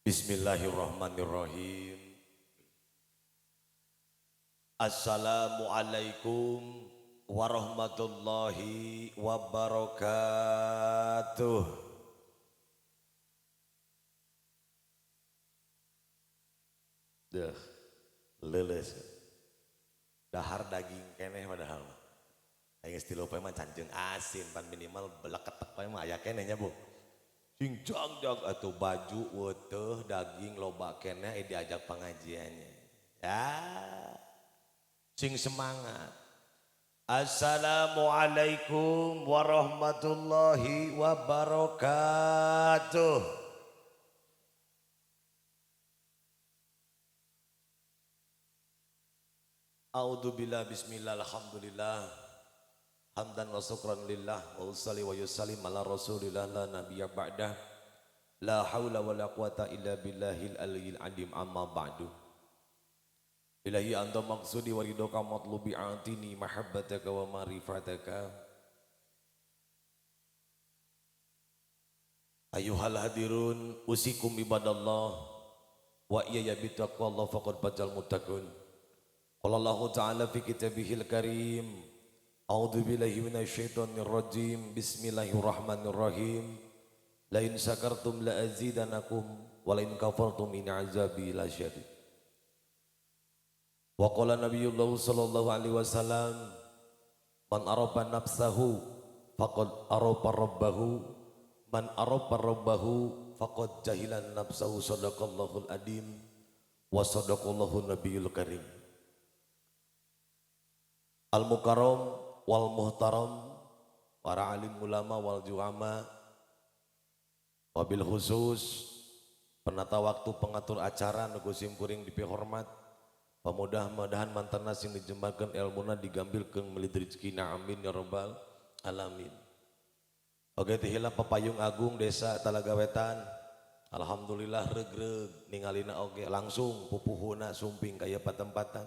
Bismillahirrahmanirrahim. Assalamualaikum warahmatullahi wabarakatuh. Duh, leuleus. Dahar daging keneh padahal. Aing geus tilu poe mah canjeung asin pan minimal beleketek poe mah aya keneh nya Bu. Sing jagjag atuh baju weuteuh daging loba keneh diajak pengajiannya. Ya. Sing semangat. Assalamualaikum warahmatullahi wabarakatuh. A'udzubillah bismillah alhamdulillah. Hamdan wa syukran lillah wa usalli wa yusallim ala rasulillah la nabiyya ba'dah. La haula wa la quwata illa billahil aliyyil azim amma ba'du. Ilahi anta maqsudi wa ridhoka matlubi atini mahabbataka wa ma'rifataka. Ayuhal hadirun usikum ibadallah wa iya bitaqwallah faqad bajal muttaqun. Qala Allahu ta'ala fi kitabihil karim. A'udzu billahi minasyaitonir rajim. Bismillahirrahmanirrahim. La in syakartum la azidanakum wa la in kafartum in azabi lasyadid. Wa qala nabiyullah sallallahu alaihi wasallam man arafa nafsahu faqad arafa rabbahu man arafa rabbahu faqad jahilan nafsahu sadaqallahul adim wa sadaqallahu nabiyul karim. Al mukarram wal muhtaram para alim ulama wal juama wabil khusus penata waktu pengatur acara nu simkuring dipihormat pamudah-mudahan mantana sing dijembarkeun ilmuna digambilkeun meuli rezekina amin ya rabbal alamin. Oge teh hilap papayung agung desa Talaga Wetan alhamdulillah regreg ningalina oge langsung pupuhuna sumping kaya patempatan.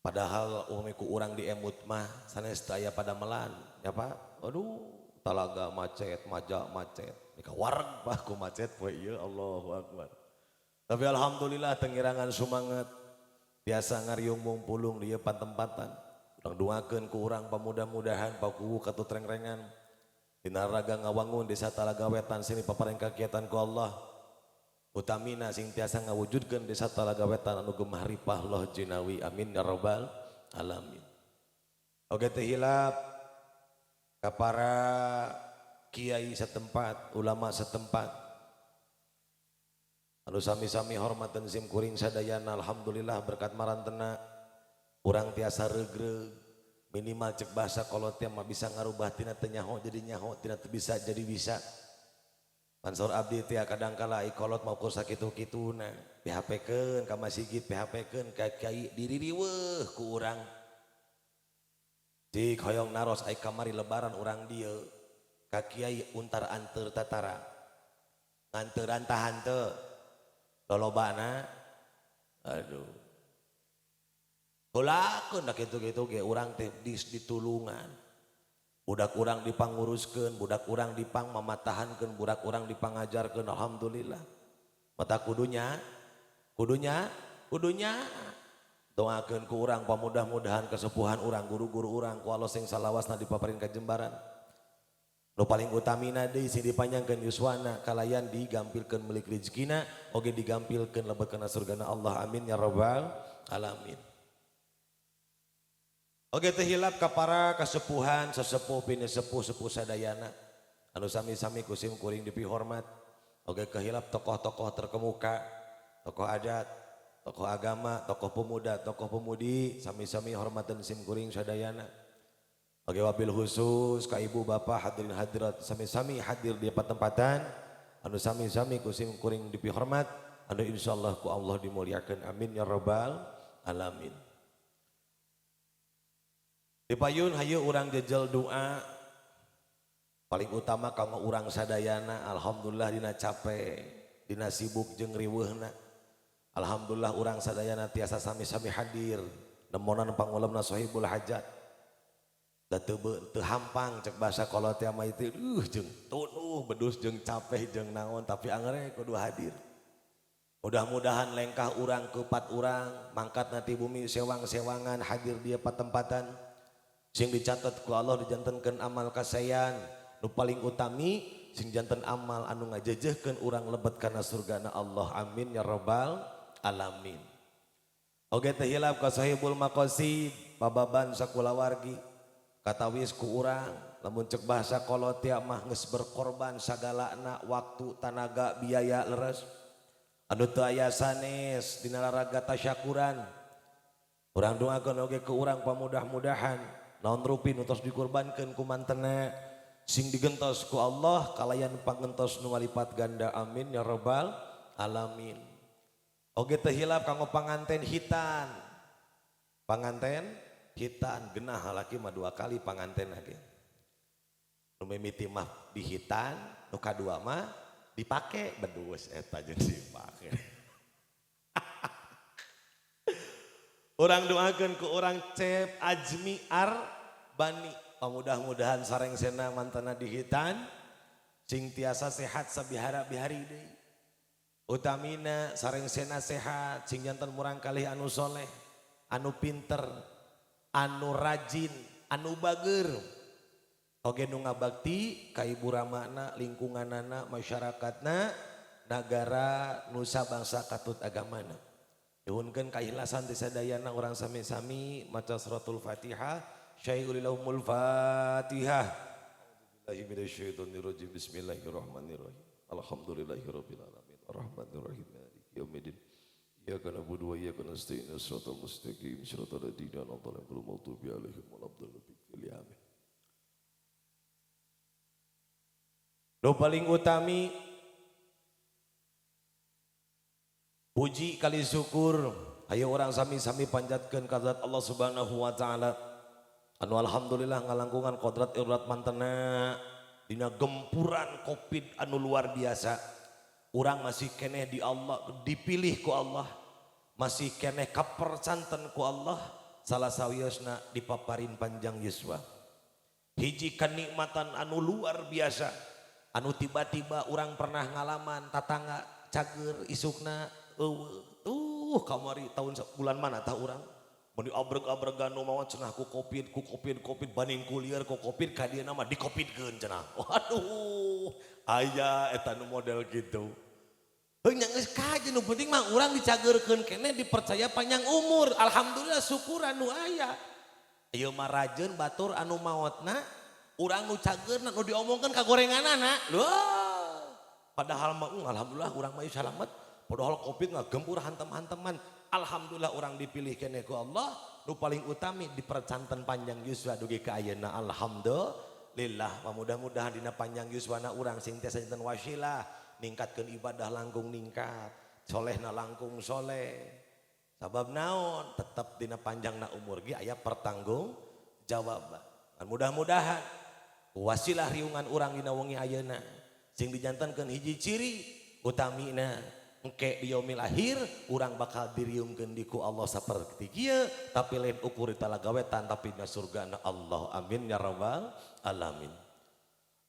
Padahal umi ku urang di emut mah sanes teu aya padamelan ya Pak. Aduh talaga macet, maja macet. Mika wareg Pak ku macet poe ieu Allahu akbar. Tapi alhamdulillah tengirangan sumanget biasa ngariung mungpulung di ieu patempatan. Urang doakeun ku urang pamudah-mudahan pakuwu katut rengrengan. Dina raga ngawangun desa Talaga Wetan sini papareng kagiatan ku Allah. Utamina sing tiasa ngawujudkeun desa Talaga Wetan anu gemah ripah loh jinawi amin ya rabbal alamin. Oge teh hilap ka para kiai setempat, ulama setempat. Anu sami-sami hormateun sim kuring sadayana alhamdulillah berkat marantena urang tiasa regreg minimal cek bahasa kolot teh mah bisa ngarubah tina teu nyaho jadi nyaho tina teu bisa jadi bisa. Pansor abdi teh kadangkala ikolot mau ku sakitu-kituna PHP-keun ka masjid PHP-keun ka kiai diririweuh ku urang. Cik hoyong naros ai kamari lebaran urang dieu ka kiai untar anteur tatara. Nganteuran tah henteu. Lolobana aduh. Heulakeun da kitu-kitu ge urang teh ditulungan. Budak urang dipanguruskeun, budak urang dipang mamatahankeun, budak urang dipangajarkeun alhamdulillah. Mata kudunya, kudunya, kudunya doakeun ku urang pamudah-mudahan kesepuhan urang, guru-guru urang ku Allah sing salawasna dipaparin kajembaran. Nu paling utamina deui sing dipanjangkeun yuswana kalayan digampilkeun milik rezekina oge digampilkeun lebet kana surgana Allah amin ya rabbal alamin. Oge teh hilap ka para kasepuhan, sesepuh pini sepuh sepuh sadayana anu sami-sami ku sim kuring dipihormat. Oge kehilap tokoh-tokoh terkemuka, tokoh adat, tokoh agama, tokoh pemuda, tokoh pemudi sami-sami hormateun sim kuring sadayana. Oge wabil khusus ka ibu bapak hadirin hadirat sami-sami hadir di patempatan anu sami-sami ku sim kuring dipihormat anu insyaallah ku Allah dimuliakeun amin ya rabbal alamin. Dipayun hayu urang jejel doa paling utama kanggo urang sadayana alhamdulillah dina capek dina sibuk jeung riweuhna alhamdulillah urang sadayana tiasa sami-sami hadir nemonan pangulemna sahibul hajat da teu hampang cek bahasa kolot teh mah itu jeung tunuh bedus jeung capek jeung naon tapi angere kudu hadir. Mudah-mudahan lengkah urang kepat urang mangkat nanti bumi sewang-sewangan hadir dia patempatan sing dicatat ku Allah dijantenkeun amal kasayan nu paling utami sing janten amal anu ngajejehkeun urang lebet kana surgana Allah, amin ya rabbal alamin. Oge teu hilap ka sahibul maqasid pababan sakulawargi katawis ku urang lamun cek bahasa kolot mah geus berkorban sagalana waktu tanaga biaya leres anu teu aya sanes dina laraga tasyakuran. Urang doakeun oge ke urang pamudah-mudahan naon rupi nu tos dikurbankeun ku mantena sing digentos ku Allah kalayan pangentos nu ngalipat ganda, amin ya rabbal alamin. Oge teu hilap kanggo panganten hitan. Panganten hitan genah laki mah 2 kali panganten ge. Nu mimiti mah dihitan, nu kadua mah dipake bedus eta jeung dipake. Urang doakeun ku urang Cep Azmi Arbani, mudah-mudahan sareng sena mantena dihitan sing tiasa sehat sabihara-bihari deui. Utamina sareng sena sehat sing janten murang kalih anu soleh, anu pinter, anu rajin, anu bager. Oge nu ngabakti ka ibu ramana, lingkunganana, masyarakatna, nagara, nusa bangsa katut agamana. Nyuhunkeun kaikhlasan ti sadayana urang sami-sami maca suratul Fatihah. Syai'ulillahumul Fatihah. A'udzubillahi minasyaitonirrajim. Bismillahirrahmanirrahim. Alhamdulillahirabbil alamin. Arrahmanirrahim. Maliki yaumiddin. Iyyaka na'budu wa iyyaka nasta'in. Shiratal mustaqim. Shiratal ladzina an'amta 'alaihim ghairil maghdubi 'alaihim waladdallin. Amin. Nu paling utami puji kali syukur ayo orang sami-sami panjatkeun ka zat Allah Subhanahu wa taala anu alhamdulillah ngalangkungan kodrat irat mantena dina gempuran Covid anu luar biasa. Urang masih keneh di Allah, dipilih ku Allah, masih keneh kapercanten ku Allah, salah sawiosna dipaparin panjang yuswa. Hiji kenikmatan anu luar biasa anu tiba-tiba orang pernah ngalaman tatangga cager isukna eueuh tuh kamari tahun bulan mana tah urang mun diabreg-abregan nu mawa cenah ku Covid ku Covid Covid banding kulieur ku Covid ka dieu mah dikopidkeun cenah. Waduh aya eta nu model kitu. Heuh nya geus kaje nu penting mah urang dicageurkeun keneh dipercaya panjang umur. Alhamdulillah syukuran nu aya. Ieu mah rajeun batur anu maotna urang nu cageurna nu diomongkeun ka gorenganana. Loh. Padahal mah alhamdulillah urang mah salamet. Padahal Covid ngagempur hantem-hanteman. Alhamdulillah urang dipilih keneh ku Allah. Nu paling utami dipercanten panjang yuswa dugi ka ayeuna. Alhamdulillah. Mudah-mudahan dina panjang yuswana urang sing tiasa janten wasilah ningkatkeun ibadah langkung ningkat, solehna langkung soleh. Sabab naon tetep dina panjangna umur ge aya pertanggung jawaban. Mudah-mudahan wasilah riungan urang dina wengi ayeuna sing dijantenkeun hiji ciri utamina engke di yaumil akhir urang bakal diriungkeun di ku Allah saperti kieu tapi lain ukur di talaga wetan tapi dina surgana Allah, amin ya rabbal alamin.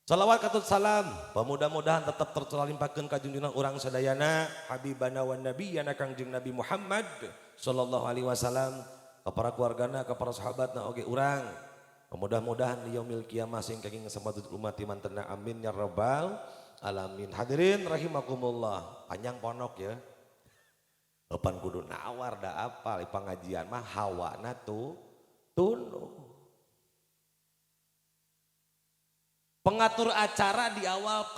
Salawat katut salam mudah-mudahan tetap tercurah-limpahkeun ka junjungan urang sadayana habibana wan nabiyana Kangjeng Nabi Muhammad sallallahu alaihi wasallam ka para keluargana ka para sahabatna oge urang. Mudah-mudahan di yaumil kiamah sing kenging samadut umat mantena, amin ya rabbal alamin. Hadirin rahimakumullah, panjang ponok ya. Eupan kudu nawar da apal pengajian mah hawana tuh tunu. Pengatur acara di awal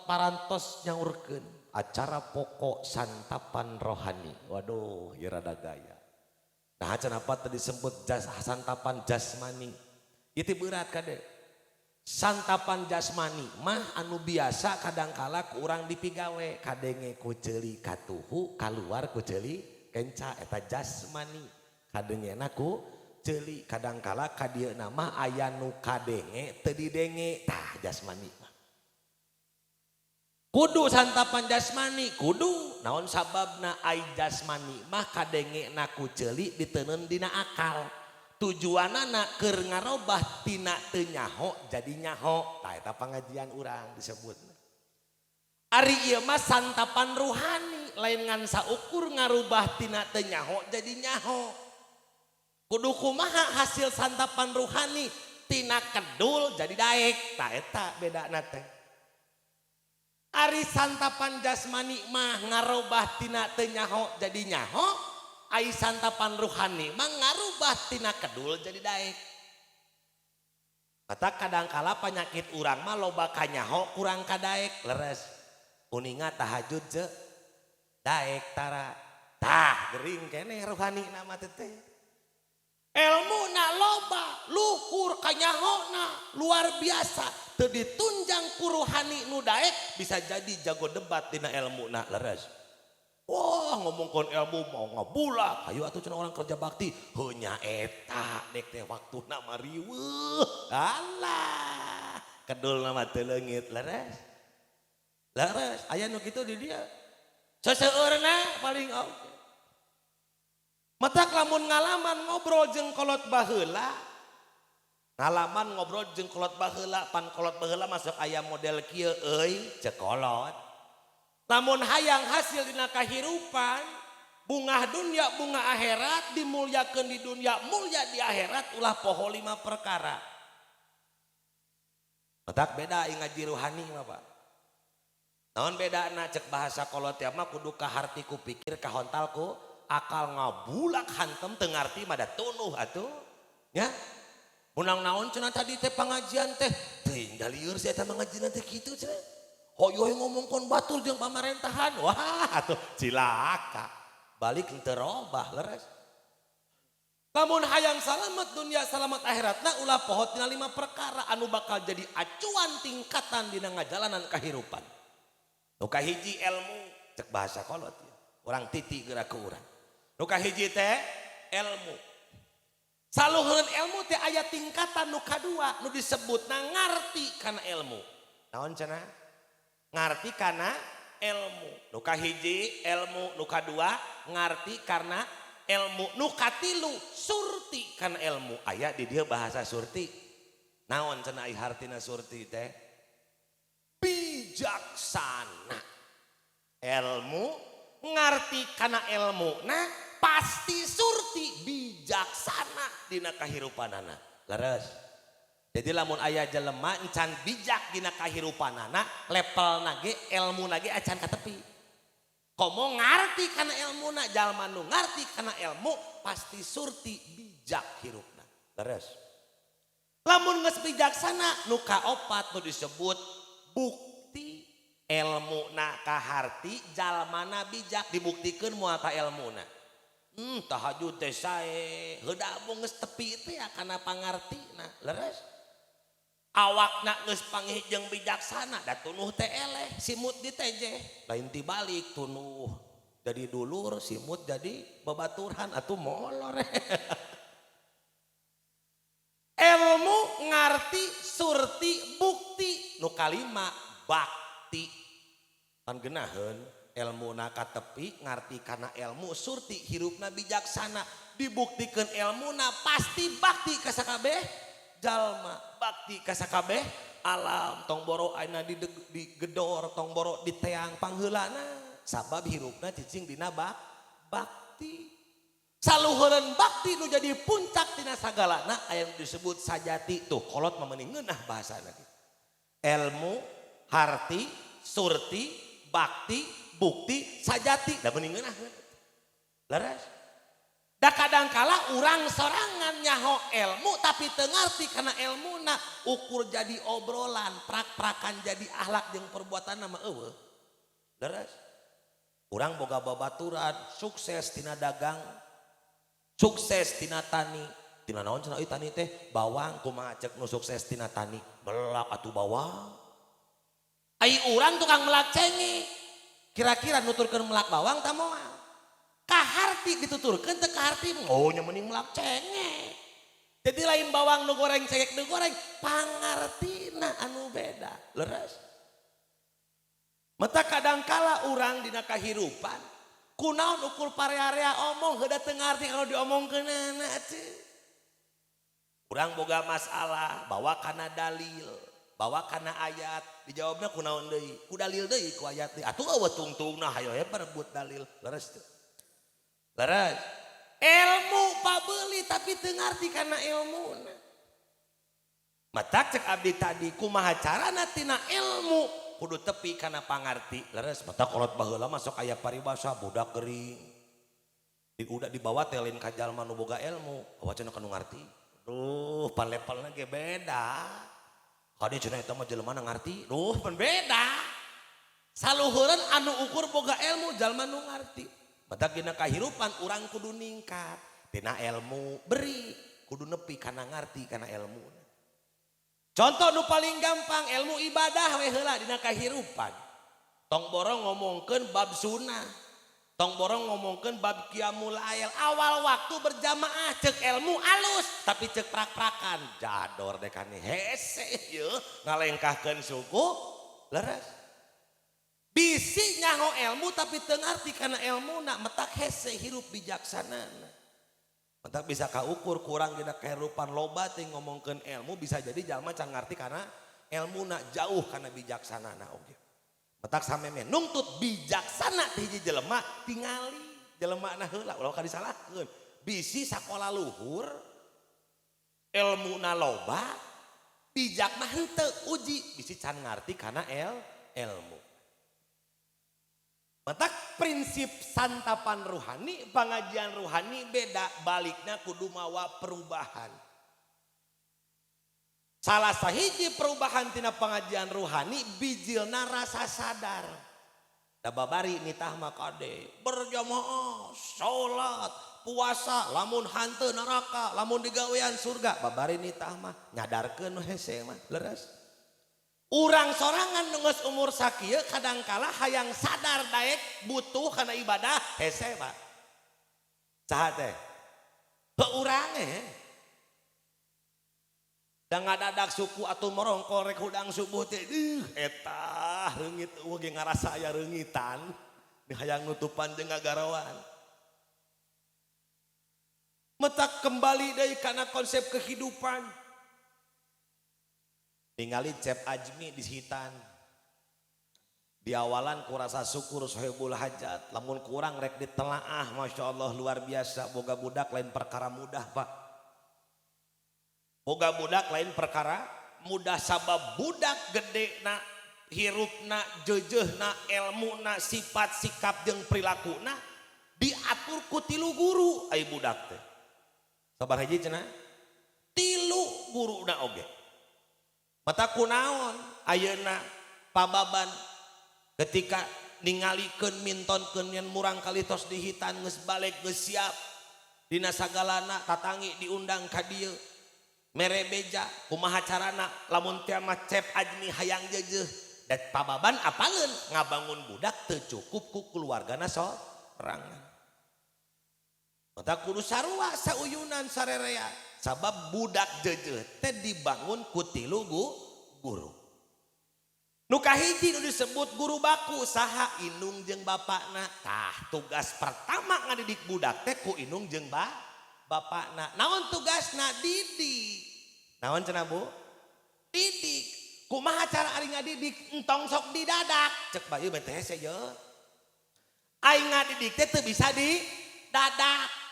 parantos nyaurkeun acara pokok santapan rohani. Waduh, ieu rada gaya. Nah, kenapa tadi disebut santapan jasmani? Itu berat kade. Santapan jasmani mah anu biasa kadangkala ku urang dipigawe kadenge ku ceuli katuhu kaluar ku ceuli kenca eta jasmani. Kadengena ku ceuli kadangkala ka dieu mah aya nu kadenge teu didenge tah jasmani mah. Kudu santapan jasmani kudu naon sababna ai jasmani mah kadengena ku ceuli diteunun dina akal. Tujuanana keur ngarobah tina teu nyaho jadi nyaho. Tah eta pangajian urang disebutna. Ari ieu mah santapan ruhani Lain ngan saukur ngarubah tina teu nyaho jadi nyaho. Kudu kumaha hasil santapan ruhani tina kedul jadi daek. Tah eta bedana teh. Ari santapan jasmani mah ngarubah tina teu nyaho jadi nyaho, ari santapan ruhani mah ngarubah tina kedul jadi daek. Kata kadangkala penyakit urang mah loba kanyaho kurang kadaek, leres. Uninga tahajud je daek tara. Tah gering keneh ruhani nama teh. Ilmu na loba, luhur kanyahona luar biasa. Teu ditunjang ku ruhani nu daek bisa jadi jago debat dina ilmu na, leres. Wah, ngomongkeun ilmu mau ngabulak. Ayo atuh cenah orang kerja bakti. Heuh nya eta dek teh waktuna mah riweuh. Alah, kedul mah teu leungit, leres. Leres, aya nu kitu di dia. Seseueurna paling oke. Matak lamun ngalaman ngobrol jeung kolot baheula, ngalaman ngobrol jeung kolot baheula, pan kolot baheula masuk aya model kieu euy, ceuk kolot. Lamun hayang hasil dina kahirupan, bungah dunia, bunga akhirat, dimuliakeun di dunia, mulia di akhirat, ulah poho lima perkara. Matak beda ngaji ruhani mah, Pak. Naon bedana cek bahasa kolot ya mah kudu kaharti ku pikir, kahontal ku akal, ngabulak hantem teu ngarti mah da tunuh atuh. Ya. Munang naon cenah tadi teh pangajian teh, teuing da lieur si eta mangajian teh kitu cenah. Hoyo ngomongkeun batur jeung pamarentahan. Wah atuh cilaka. Balik teu robah, leres. Lamun hayang salamet dunia salamet akhiratna ulah poho tina lima perkara anu bakal jadi acuan tingkatan dina ngajalanan kahirupan. Nu kahiji ilmu, cek bahasa kolot ya. Urang titi geura ku urang. Nu kahiji teh ilmu. Saluhureun ilmu teh aya tingkatan nu kadua nu disebutna ngarti kana ilmu. Naon cenah? Ngarti kana ilmu. Nu kahiji ilmu, nu kadua ngarti karena ilmu, nu katilu surti kana ilmu. Aya di dieu bahasa surti. Naon cenah ai hartina surti teh? Bijaksana. Ilmu, ngarti kana ilmu, nah pasti surti bijaksana dina kahirupanana. Leres. Jadi lamun aya jelema encan bijak dina kahirupanana, levelna ge ilmuna ge acan katepi. Komo ngarti kana ilmuna, jalma nu ngarti kana ilmu pasti surti bijak hirupna. Leres. Lamun geus bijaksana nu kaopat nu disebut bukti. Ilmuna kaharti, jalmana bijak, dibuktikeun moal ka ilmuna. Tahajud teh sae, heuda mung geus tepi teh ya kana pangartina, leres. Awakna geus panggih jeung bijaksana, da tunuh teh eleh, simut ditejeh, lain tibalik tunuh. Jadi dulur, simut jadi babaturan atuh molor. Ilmu, ngarti, surti, bukti. Nu kalima bakti. Pan geunaheun ilmuna katepi, ngarti kana ilmu, surti hirupna bijaksana, dibuktikeun ilmuna pasti bakti ka sakabeh jalma, bakti ka sakabeh alam, tong boro ayeuna digedor, tong boro diteang pangheulana, sabab hirupna cicing dina bakti. Saluhureun bakti nu jadi puncak tina sagalana aya nu disebut sajati. Tuh kolot mah meuni ngeunah bahasana. Ilmu, harti, surti, bakti, bukti, sajati. Da meuni ngeunah. Leres. Da kadangkala urang sorangan nyaho ilmu tapi teu ngarti kana ilmuna, ukur jadi obrolan, prak-prakan jadi akhlak jeung perbuatan mah eueuh. Leres. Urang boga babaturan sukses tina dagang, sukses tina tani, tina naon cenah euy tani teh? Bawang. Kumaha cek nu sukses tina tani? Melak atuh bawang. Ai urang tukang melak cengek. Kira-kira nuturkeun melak bawang ta moal? Kaharti dituturkeun teu kaharti, oh nya mending melak cengek. Jadi lain bawang nu goreng, cengek nu goreng, pangartina anu beda. Leres. Mata kadangkala urang dina kahirupan kunaon ukur parea-area omong heuda teu ngarti kalau diomongkeunana atuh. Urang boga masalah bawa kana dalil, bawa Bawa kana ayat, dijawabna ku naon deui? Ku dalil deui, ku ayat deui. Atuh eueuh tungtungna hayo we berebut dalil. Leres teu? Leres. Ilmu pabeuli tapi teu ngarti kana ilmuna. Matak cek abdi tadi kumaha carana tina ilmu kudu tepi kana pangarti. Leres, matak kolot baheula masuk aya paribasa budak gering. Di udah dibawa teh lain ka jalma nu boga ilmu, bawa cenah ka nu ngarti. Duh, pan levelna ge beda. Kade cenah eta mah jelema ngarti, duh pan beda. Saluhureun anu ukur boga ilmu jalma nu ngarti. Matak dina kahirupan urang kudu ningkat tina ilmu beri kudu nepi kana ngarti kana ilmu. Contoh nu paling gampang ilmu ibadah we heula dina kahirupan. Tong borong ngomongkeun bab sunnah. Tong borong ngomongkeun bab qiyamul lail awal waktu berjamaah cek ilmu alus tapi cek prak-prakan jador dekane hese ieu ngalengkahkeun suku leres. Bisi nyaho ilmu tapi teu ngarti kana ilmuna metak hese hirup bijaksana. Matak bisa kaukur kurang dina kehidupan loba teh ngomongkeun ilmu bisa jadi jalma can ngarti kana ilmuna jauh kana bijaksanana oge. Matak sameme nungtut bijaksana ti hiji jelema tingali jelemana heula ulah ka disalahkeun. Bisi sakola luhur ilmuna loba bijak mah henteu uji bisi can ngarti kana ilmu. Matak prinsip santapan ruhani, pengajian ruhani beda, baliknya kudu mawa perubahan. Salah sahiji perubahan tina pengajian ruhani bijilna rasa sadar. Da babari nitah mah kade berjamaah, salat, puasa, lamun hanteu neraka, lamun digawean surga. Babari nitah mah nyadarkeun hese mah leres. Urang sorangan nu geus umur sakieu kadangkala hayang sadar daek butuh kana ibadah hese Pak. Saha teh? Heuh urang eh. Da ngadadak suku atuh morongkol rek hudang subuh teh deuh eta reungit eueuh ge ngarasa aya reungitan di hayang nutupan jeung ngagarawan. Metak kembali deui kana konsep kehidupan. Ningali Cep Ajmi di hitan. Di awalan kurasa syukur sohibul hajat. Lamun kurang rek ditelaah, Masya Allah luar biasa. Boga budak lain perkara mudah Pak. Boga budak lain perkara mudah sabab budak gede na hirupna jejehna ilmuna sifat sikap jeung perilakuna diatur ku tilu guru ai budak teh. Sabar hiji cenah? Tilu guruna oge. Mata kunaon ayeuna pababan ketika ningalikeun mintonkeun yen murang kali tos dihitan geus balik geus siap dina sagalana tatangi diundang ka dieu mere beja kumaha carana lamun teh mah Cep Ajmi hayang jeujeuh dan pababan apaleun ngabangun budak teu cukup ku keluargana sorangan. Mata kudu sarua sauyunan sarerea sabab budak jeujeuh teh dibangun ku tilu guru. Nu kahiji nu disebut guru baku saha indung jeung bapakna. Tah tugas pertama ngadidik budak teh ku indung jeung bapakna. Naon tugasna? Didik. Naon cenah Bu? Didik. Kumaha cara ari ngadidik? Entong sok didadak. Cek bayu teh hese ye. Aing ngadidik teh teu bisa didadak.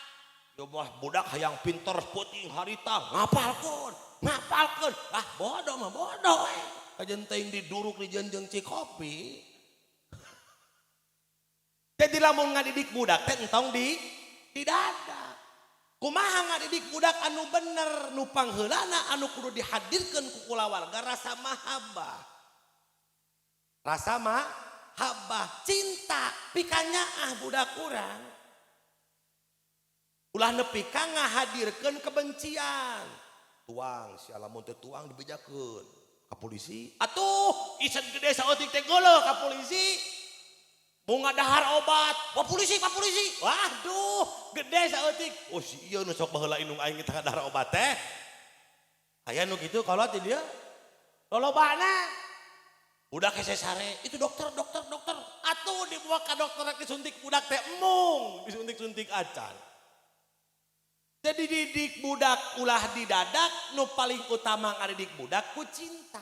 Yo mah budak hayang pinter peuting harita ngapalkeun, ngapalkeun. Ah bodoh mah bodoh we. Kajen teuing diduruk dijenjeng cikopi. Jadi lamun ngadidik budak teh entong didadak. Kumaha ngadidik budak anu bener nu pangheulana anu kudu dihadirkeun ku kulawarga rasa mahabbah. Rasa mahabbah, cinta pikanyaah budak urang. Ulah nepi ka ngahadirkeun kebencian. Tuang si lamun teu tuang dibejakeun ka polisi. Atuh isen gede saeutik teh geuleuh ka polisi. Mau ngadahar obat, pak polisi, pak polisi. Waduh, gede saeutik. Oh si ieu nu sok baheula indung aing kita ngadahar obat teh. Aya nu kitu kolot di dia. Lolobana. Budak hese sare, itu dokter, dokter, dokter. Atuh dibawa ka dokter rek disuntik budak teh emung, disuntik-suntik acan. Jadi didik budak ulah didadak, nu paling utama ngadidik budak ku cinta.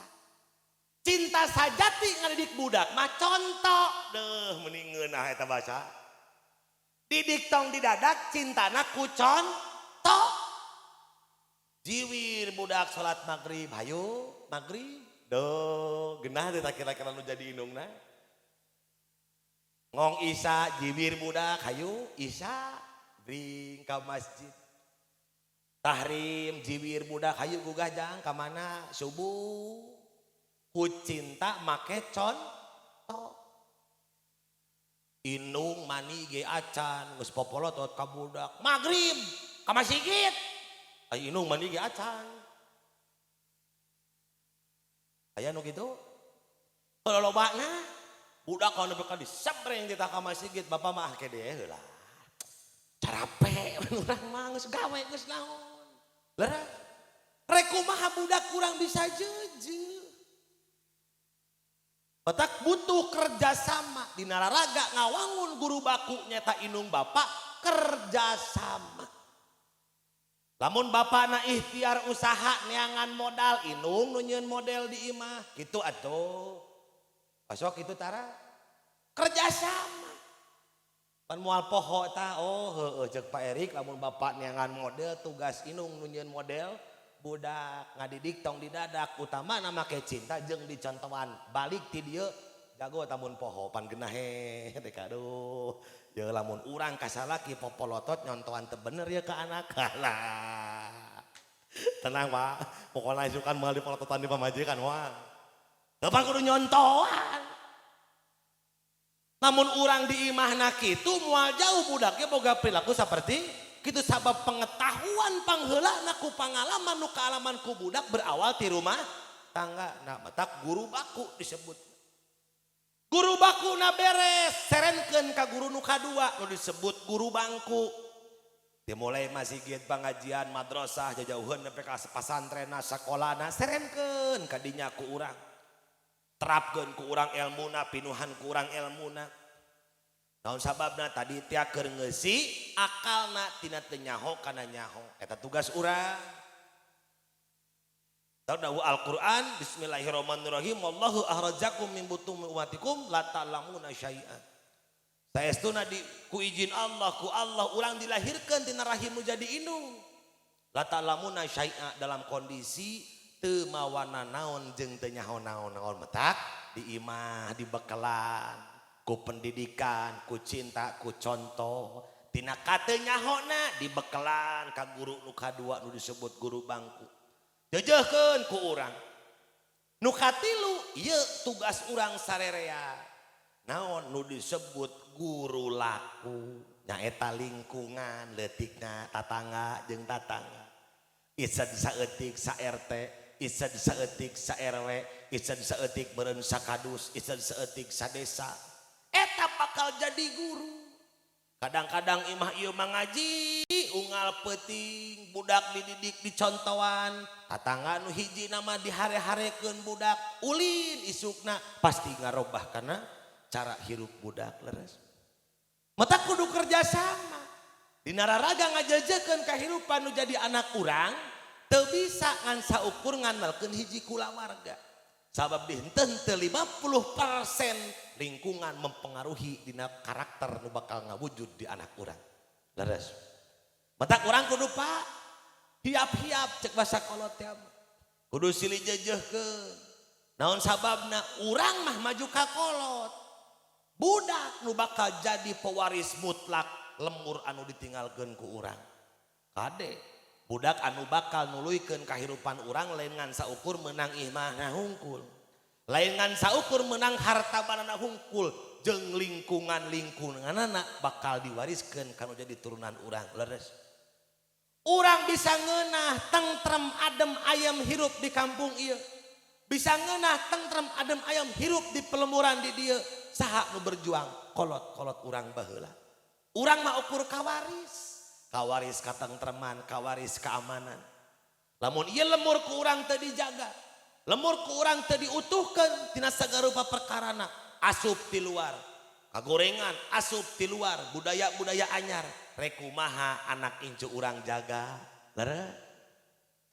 Cinta sajati ngadidik budak mah contoh deh, meni ngeunah eta bahasa. Didik tong didadak, cintana ku contoh. Jiwir budak salat maghrib, hayu maghrib. Duh, genah teh kira-kira nu jadi indungna. Ngong Isa, jiwir budak, hayu Isa bring ka masjid. Tahrim, jiwir budak, hayu gugah jang ka mana subuh. Ku cinta make contoh. Indung mani ge acan, geus popolotot ka budak. Maghrib ka masjid. Ai indung mani ge acan. Aya nu kitu? Kalau lobana budak kalau nepi ka disampreng kita ka masjid, bapak mah kede heula. Carape urang mah geus gawe geus naon. Leres. Rek kumaha budak kurang bisa jeujeuh. Batak butuh kerjasama di nararaga ngawangun guru baku nyata indung bapak kerjasama. Lamun bapak na ikhtiar usaha neangan modal, indung nu nyieun model di imah gitu atuh. Pasok itu tara kerjasama. Pan moal poho ta, oh heueuh ceuk Pak Erik, lamun bapak neangan model, tugas indung nu nyieun model. Budak ngadidik tong didadak, utama make cinta jeung dicontohan. Balik ti dieu jago tamun poho pan genah he teh aduh. Ya lamun urang kasalaki popolotot nyontohan teu bener ya ke anak. Lah. Tenang Pak, pokoknya isukan moal dipolototan di pamajikan wah. Kapan kudu nyontohan. Namun urang di imahna kitu moal jauh budaknya boga perilaku seperti kitu, sabab pengetahuan pangheulana ku pangalaman nu kaalaman ku budak berawal ti rumah tangga. Nah, matak guru baku disebut. Guru baku na beres, serenkeun ka guru nu kadua nu disebut guru bangku. Dimulai masjid, pengajian, madrasah, jauhan nepi ka pasantrena, sakolana, serenkeun kadinya ku urang. Terapkeun ku urang elmuna, pinuhan ku urang elmuna. Naon sababna? Tadi tia keur ngeusi akalna tina teu nyaho kana nyaho. Eta tugas urang. Tahu dawuh Al-Qur'an, bismillahirrahmanirrahim, wallahu akhrajakum min butuni ummahatikum la ta'lamuna syai'an. Saestuna di ku izin Allah, ku Allah urang dilahirkeun tina rahim nu jadi indung. La ta'lamuna syai'a, dalam kondisi teu mawana naon jeung teu nyaho naon-naon, metak di imah dibekalan ku pendidikan, ku cinta, ku contoh. Tina kate nyahona dibekalan ka guru nu kadua nu disebut guru bangku. Jejehkeun ku urang. Nu katilu ieu tugas urang sarerea. Naon nu disebut guru laku? Nyaeta lingkungan leutikna, tatangga jeung tatangga. Isad saeutik sa RT, isad saeutik sa RW, isad saeutik meureun sakadus, isad saeutik sa desa. Eta bakal jadi guru. Kadang-kadang imah ieu mangaji unggal peuting, budak dididik dicontohan, tatangga nu hiji nama dihare-harekeun budak ulin isukna pasti ngarobah karena cara hirup budak. Leres, mata kudu kerja sama di nararaga ngajejekeun kahirupan nu jadi anak urang. Teu bisa ngan saukur ngandalkeun hiji kulawarga, sabab di henteu 50% lingkungan mempengaruhi dina karakter nu bakal ngawujud di anak urang. Leres, matak urang kudu, Pak, hiap-hiap cek bahasa kolot teh, kudu silih jejehkeun. Naon sababna? Urang mah maju ka kolot, budak nu bakal jadi pewaris mutlak lemur anu ditinggalkeun ku urang. Kade, budak anu bakal nuluykeun kahirupan urang lain ngan saukur menang imahna hungkul, lain ngan saukur menang harta banana hungkul, jeung lingkungan lingkunganana bakal diwariskeun kanu jadi turunan urang. Leres, urang bisa ngeunah tentrem adem ayem hirup di kampung ieu, bisa ngeunah tentrem adem ayem hirup di pelemuran di dieu, saha nu berjuang? Kolot-kolot urang baheula. Urang mah ukur kawaris, kawaris katentreman, kawaris keamanan. Lamun ieu lemur ku urang teu dijaga, lemur ku urang teu diutuhkeun tina sagarupa perkarana, asup ti luar kagorengan, asup ti luar budaya-budaya anyar, rek kumaha anak incu urang jaga? Lere,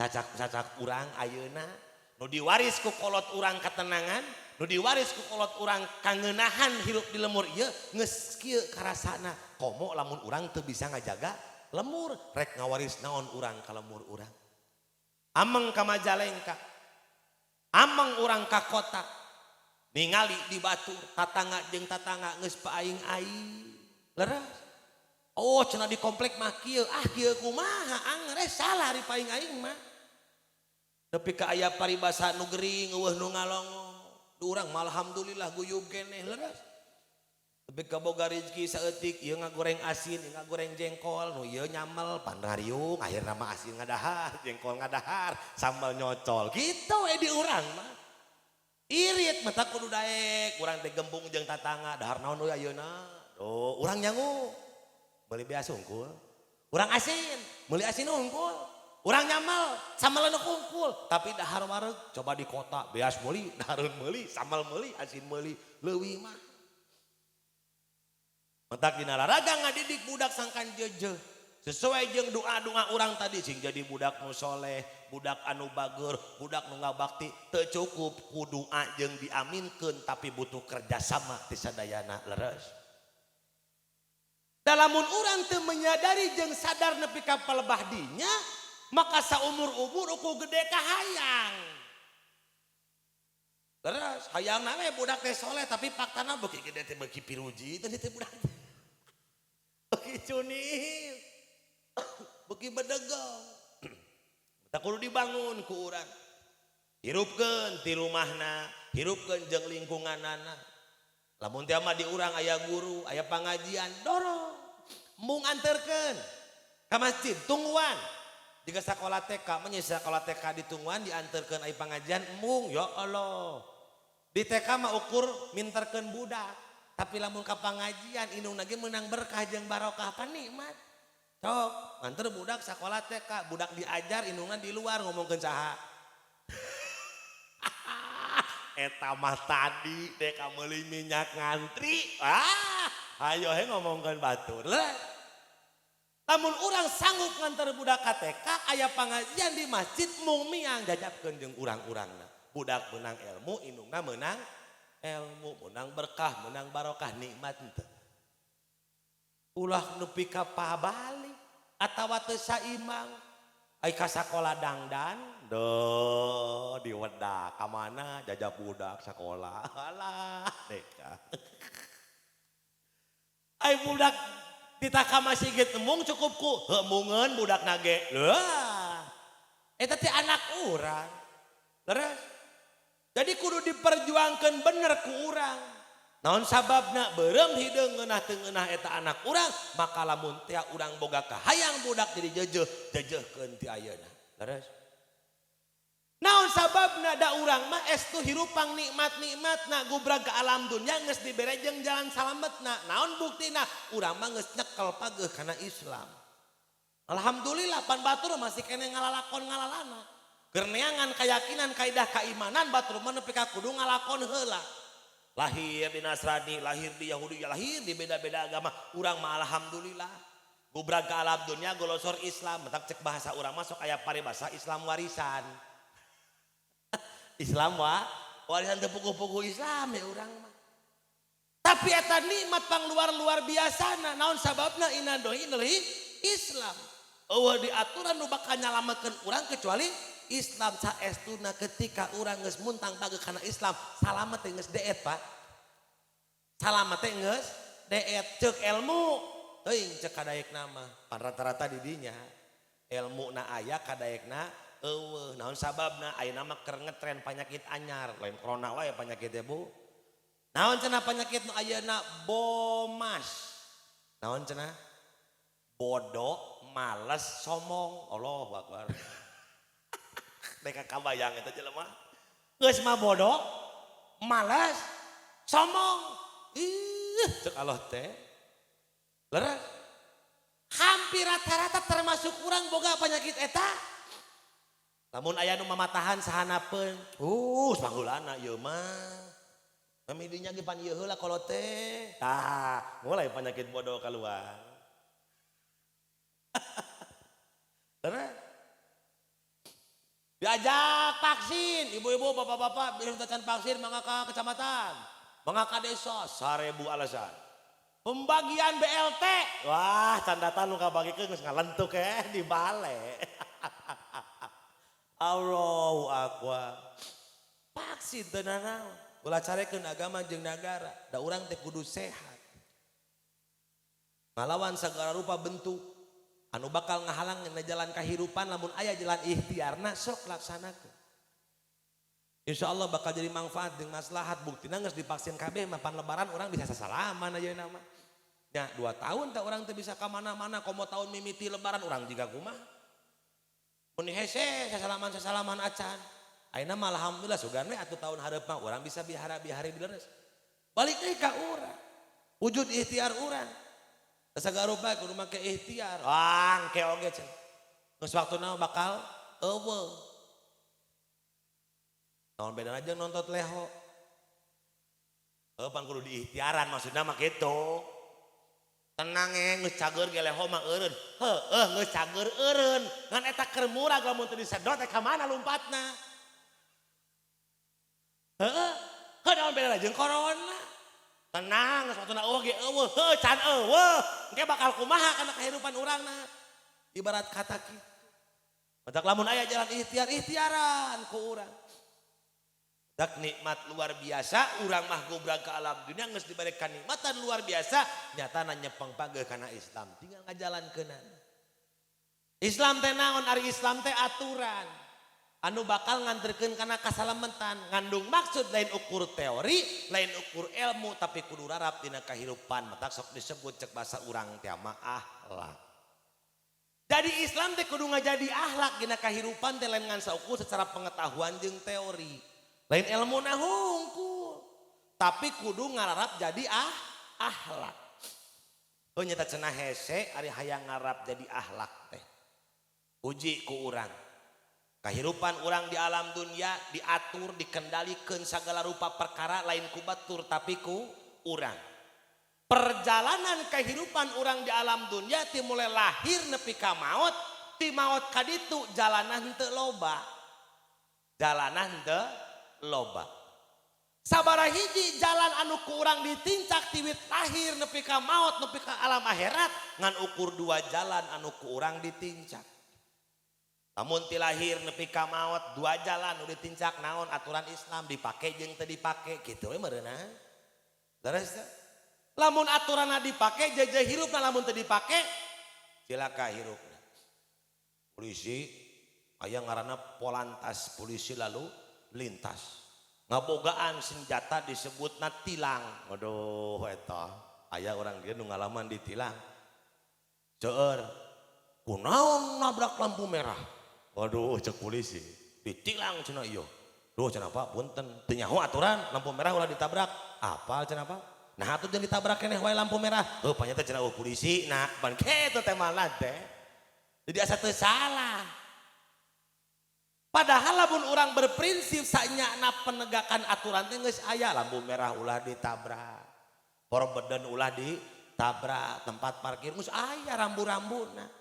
cacak-cacak urang ayeuna Nu diwaris ku kolot urang katenangan, nu diwaris ku kolot urang kangenahan hirup di lemur ieu geus kieu karasana. Komo lamun urang teu bisa ngajaga lemur, rek ngawaris naon urang ka lemur urang. Ameng ka Majalengka, ameng urang ka kota, ningali di batur tatangga jeung tatangga geus paaing-aing. Leres. Oh cenah di komplek mah kieu, ah kieu kumaha anger salah di paing aing mah. Nepi ka aya paribasa nu gering eueuh nu ngalongo. Di urang mah alhamdulillah guyub keneh leres. Nepi ka boga rezeki saeutik ieu ngagoreng asin, ieu ngagoreng jengkol, nu ieu nyamel panrariung akhirna mah asin ngadahar, jengkol ngadahar, sambal nyocol. Gitu we di urang mah. Irit mata kudu daek, urang teh gembung jeung tatangga, dahar naon euy ayeuna. Duh, urang nyangu. Meuli beas unggul. Urang asin, meuli asin unggul. Urang nyamal, sambal nu unggul, tapi dahar wareg coba di kota beas meuli, dahareun meuli, sambal meuli, asin meuli, leuwih mah. Mentak dina laraga ngadidik budak sangkan jeujeuh. Sesuai jeung doa-doa urang tadi sing jadi budak nu soleh, budak anu bager, budak nu ngabakti, teu cukup ku doa jeung diaminkeun tapi butuh kerjasama ti sadayana leres. Dalamun urang teu menyadari jeung sadar nepi ka palebah dinya, maka saumur-umur ukur gede kahayang. Leres, hayang we budak teh soleh tapi faktana beuki gede teh beuki piruji teh teh budak teh. Beuki cunil. Beuki bedegong. Tak kudu dibangun ku urang. Hirupkeun ti rumahna, hirupkeun jeung lingkunganana. Lamun teh mah di urang aya guru, aya pangajian, dorong. Mung anterkeun ka masjid, tungguan. Jika sekolah TK, menyisa sekolah TK ditungguan dianterkeun aya pangajian, mung ya Allah. Di TK mah ukur minterkeun budak, tapi lamun ka pangajian indung lagi menang berkah jeung barokah pan nikmat. Cok, nganter budak sekolah TK, budak diajar indungna di luar ngomongkeun saha. Eta mah tadi dek meuli minyak ngantri. Ah, ayo he ngomongkeun batur. Lamun urang sanggup nganter budak ka TK, aya pangajian di masjid mung miang jajabkeun jeung urang-urangna. Budak menang ilmu, indungna menang ilmu, menang berkah, menang barokah, nikmat henteu. Ulah nepi ka pabali atawa teu saimang. Ai ka sakola dangdan, duh diwedak ka mana jajab budak sakola. Alah, deka. Ai budak ditaka masih embung cukup ku hemungeun budak nage. Lah, eta teh anak urang. Leres. Jadi kudu diperjuangkan bener ku urang. Naon sababna beureum hideung ngeunah teu ngeunah eta anak urang, maka lamun tea urang boga kahayang budak jadi jeujeuh, jeujeuhkeun ti ayeuna. Leres. Naon sababna da urang mah estu hirupang nikmat-nikmatna gubrag ke alam dunya geus dibere jeung jalan salametna. Naon buktina? Urang mah geus nyekel pageuh kana Islam. Alhamdulillah pan batur masih keneh ngalalakon ngalalana. Keur neangan keyakinan kaidah keimanan batur mah nepi ka kudu ngalakon heula. Lahir di Nasrani, lahir di Yahudi, lahir di beda-beda agama. Urang mah alhamdulillah. Gubrag ke alam dunya golosor Islam. Mentak cek bahasa urang masuk aya paribasa Islam warisan. Islam wa warisan teu puguh-puguh Islam ya urang mah. Tapi eta nikmat pang luar-luar biasana. Naon sababna inna doi Islam. Eueuh di aturan nu bakal nyalametkeun urang kecuali Islam. Saestuna ketika urang geus muntang pageuh kana Islam, salamet teh geus deet, Pak. Salamet teh geus deet ceuk ilmu. Teuing ceuk kadaekna mah, pan rata-rata di dinya. Ilmuna aya kadaekna eueuh. Naon sababna ayeuna mah keur ngetren penyakit anyar, lain corona wae penyakit teh, Bu. Naon cenah penyakit nu ayeuna bomas. Naon cenah? Bodoh, males, somong. Allahu Akbar. Mereka kabayang eta jelema. Geus mah bodoh, males, somong. Ih, cek Allah teh. Leres. Hampir rata-rata termasuk urang boga penyakit eta. Lamun aya nu mamatahan sahanapeun, panggulana ieu mah. Mamidinya ge pan ieu heula kolot teh. Tah, mulai penyakit bodoh keluar. Leres. Di Diajak vaksin, ibu-ibu, bapak-bapak, bilih can vaksin mangga ka kecamatan, mangga ka desa, 1000 alasan. Pembagian BLT, wah can datang nu kabagikeun geus ngalentuk di bale. Allahu akbar. Vaksin teu nanaon. Ulah carekeun agama jeung nagara, da urang teh kudu sehat. Ngalawan segala rupa bentuk anu bakal ngahalang dina jalan kahirupan, lamun aya jalan ikhtiarna sok laksanakeun. Insya Allah bakal jadi manfaat jeung maslahat, buktina geus divaksin kabeh mah pan lebaran urang bisa sasalaman ayeuna mah. Nya 2 tahun teh urang teh bisa ka mana-mana, komo tahun mimiti lebaran urang jiga kumaha. Mun hese sasalaman-sasalaman acan. Ayeuna mah alhamdulillah sugan we atuh tahun hareup mah urang bisa bihara-bihari dileres. Balik deui ka urang. Wujud ikhtiar urang. Sagala rupa kudu make ikhtiar. Wah, engke oge cenah. Geus waktuna bakal eueuh. Naon bedana jeung nonton leho. Heuh pan kudu diikhtiaran maksudna mah kitu. Tenang geus cager ge leho mah eureun. Heueuh geus cager eureun. Ngan eta keur murag lamun teu disedot teh ka mana lompatna. Heueuh, heuh naon bedana jeung corona. Tenang geus waktuna eueuh ge eueuh, heuh can eueuh. Engke bakal kumaha kana kahirupan urangna. Ibarat kata kitu. Matak lamun aya jalan ikhtiar, ikhtiaran ku urang. Dak nikmat luar biasa, urang mah gobrag ke alam dunia geus diberi kanikmatan luar biasa, nyatana nyepeng pageuh kana Islam, tinggal ngajalankeunana. Islam teh naon? Ari Islam teh aturan anu bakal nganterkeun kana kasalametan, ngandung maksud lain ukur teori, lain ukur ilmu, tapi kudu rarap dina kahirupan. Matak sok disebut cek bahasa urang teh mah akhlak. Jadi Islam teh kudu ngajadi akhlak dina kahirupan teh, lain ngan saukur secara pengetahuan jeung teori. Lain ilmu na hungkul, tapi kudu ngararap jadi akhlak. Oh nyata cenah hese ari hayang ngarap jadi akhlak teh. Uji ku urang. Kehidupan urang di alam dunia diatur, dikendalikan segala rupa perkara lain ku batur tapi ku urang. Perjalanan kehidupan urang di alam dunia ti mulai lahir nepi ka maot, ti maot ka ditu jalanan henteu loba. Jalanan henteu loba. Sabaraha hiji jalan anu ku urang ditincak tiwit lahir nepi ka maot nepi ka alam akhirat, ngan ukur 2 jalan anu ku urang ditincak. Lamun ti lahir nepi ka maot 2 jalan nu ditincak naon? Aturan Islam dipake jeung teu dipake kitu we meureunna. Leres teu? Lamun aturanna dipake jejeh hirupna, lamun teu dipake cilaka hirupna. Polisi aya ngaranna Polantas, polisi lalu lintas. Ngabogaan senjata disebutna tilang. Aduh eta aya orang dia nu ngalaman ditilang. Seueur kunaon nabrak lampu merah. Waduh cek polisi ditilang cenah ieu. Duh cenah Pak punten teu nyaho aturan lampu merah ulah ditabrak. Apal cenah Pak? Nah atuh jeung ditabrak keneh wae lampu merah. Heuh panyata cenah eueuh polisi nah pan kitu teh malah teh. Jadi asa teu salah. Padahal lamun urang berprinsip sanyana penegakan aturan teh geus aya, lampu merah ulah ditabrak. Porbeden ulah ditabrak, tempat parkir geus aya rambu-rambuna.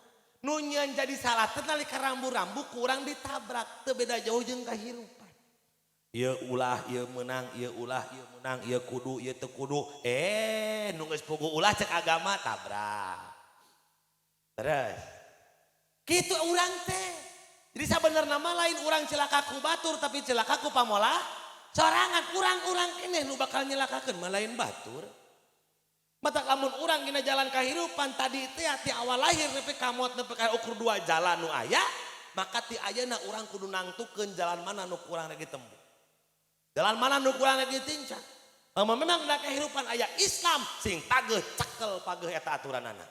Nu nyeun jadi salah teh nalika rambu-rambu kurang ditabrak, teu beda jauh jeung kahirupan. Ieu ulah, ieu meunang, ieu ulah, ieu meunang, ieu kudu, ieu teu kudu. Nu geus puguh ulah cek agama tabrak. Terus kitu urang teh. Jadi sabenerna mah lain urang celaka ku batur tapi celaka ku pamolah sorangan, urang-urang keneh nu bakal nyelakakeun mah lain batur. Matak lamun urang dina jalan kahirupan tadi teh ti awal lahir nepi ka maot nepi ka ukur 2 jalan nu aya, maka ti ayeuna urang kudu nangtukeun jalan mana nu kurang rek ditempuh. Jalan mana nu kurang rek ditincak. Lamun memang dina kehidupan aya Islam sing pageuh cekel pageuh eta aturanana.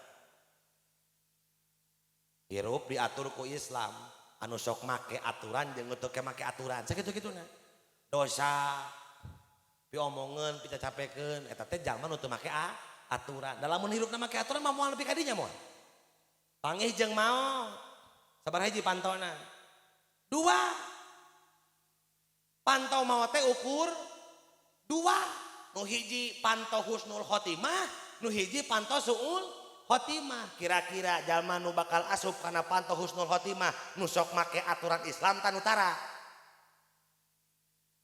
Hirup diatur ku Islam, anu sok make aturan jeung teu make aturan. Sakitu-kituna. Dosa piomongeun, picacapekeun eta teh jalma nu teu make aturan. Da lamun hirupna make aturan mah moal nepi ka dinya moal. Pangih jeung maot. Sabaraha hiji pantona? 2. Pantau maot teh ukur 2. Nu hiji pantau husnul khotimah, nu hiji pantau suul khotimah. Kira-kira jalma nu bakal asup kana panto husnul khotimah nu sok make aturan Islam tan utara.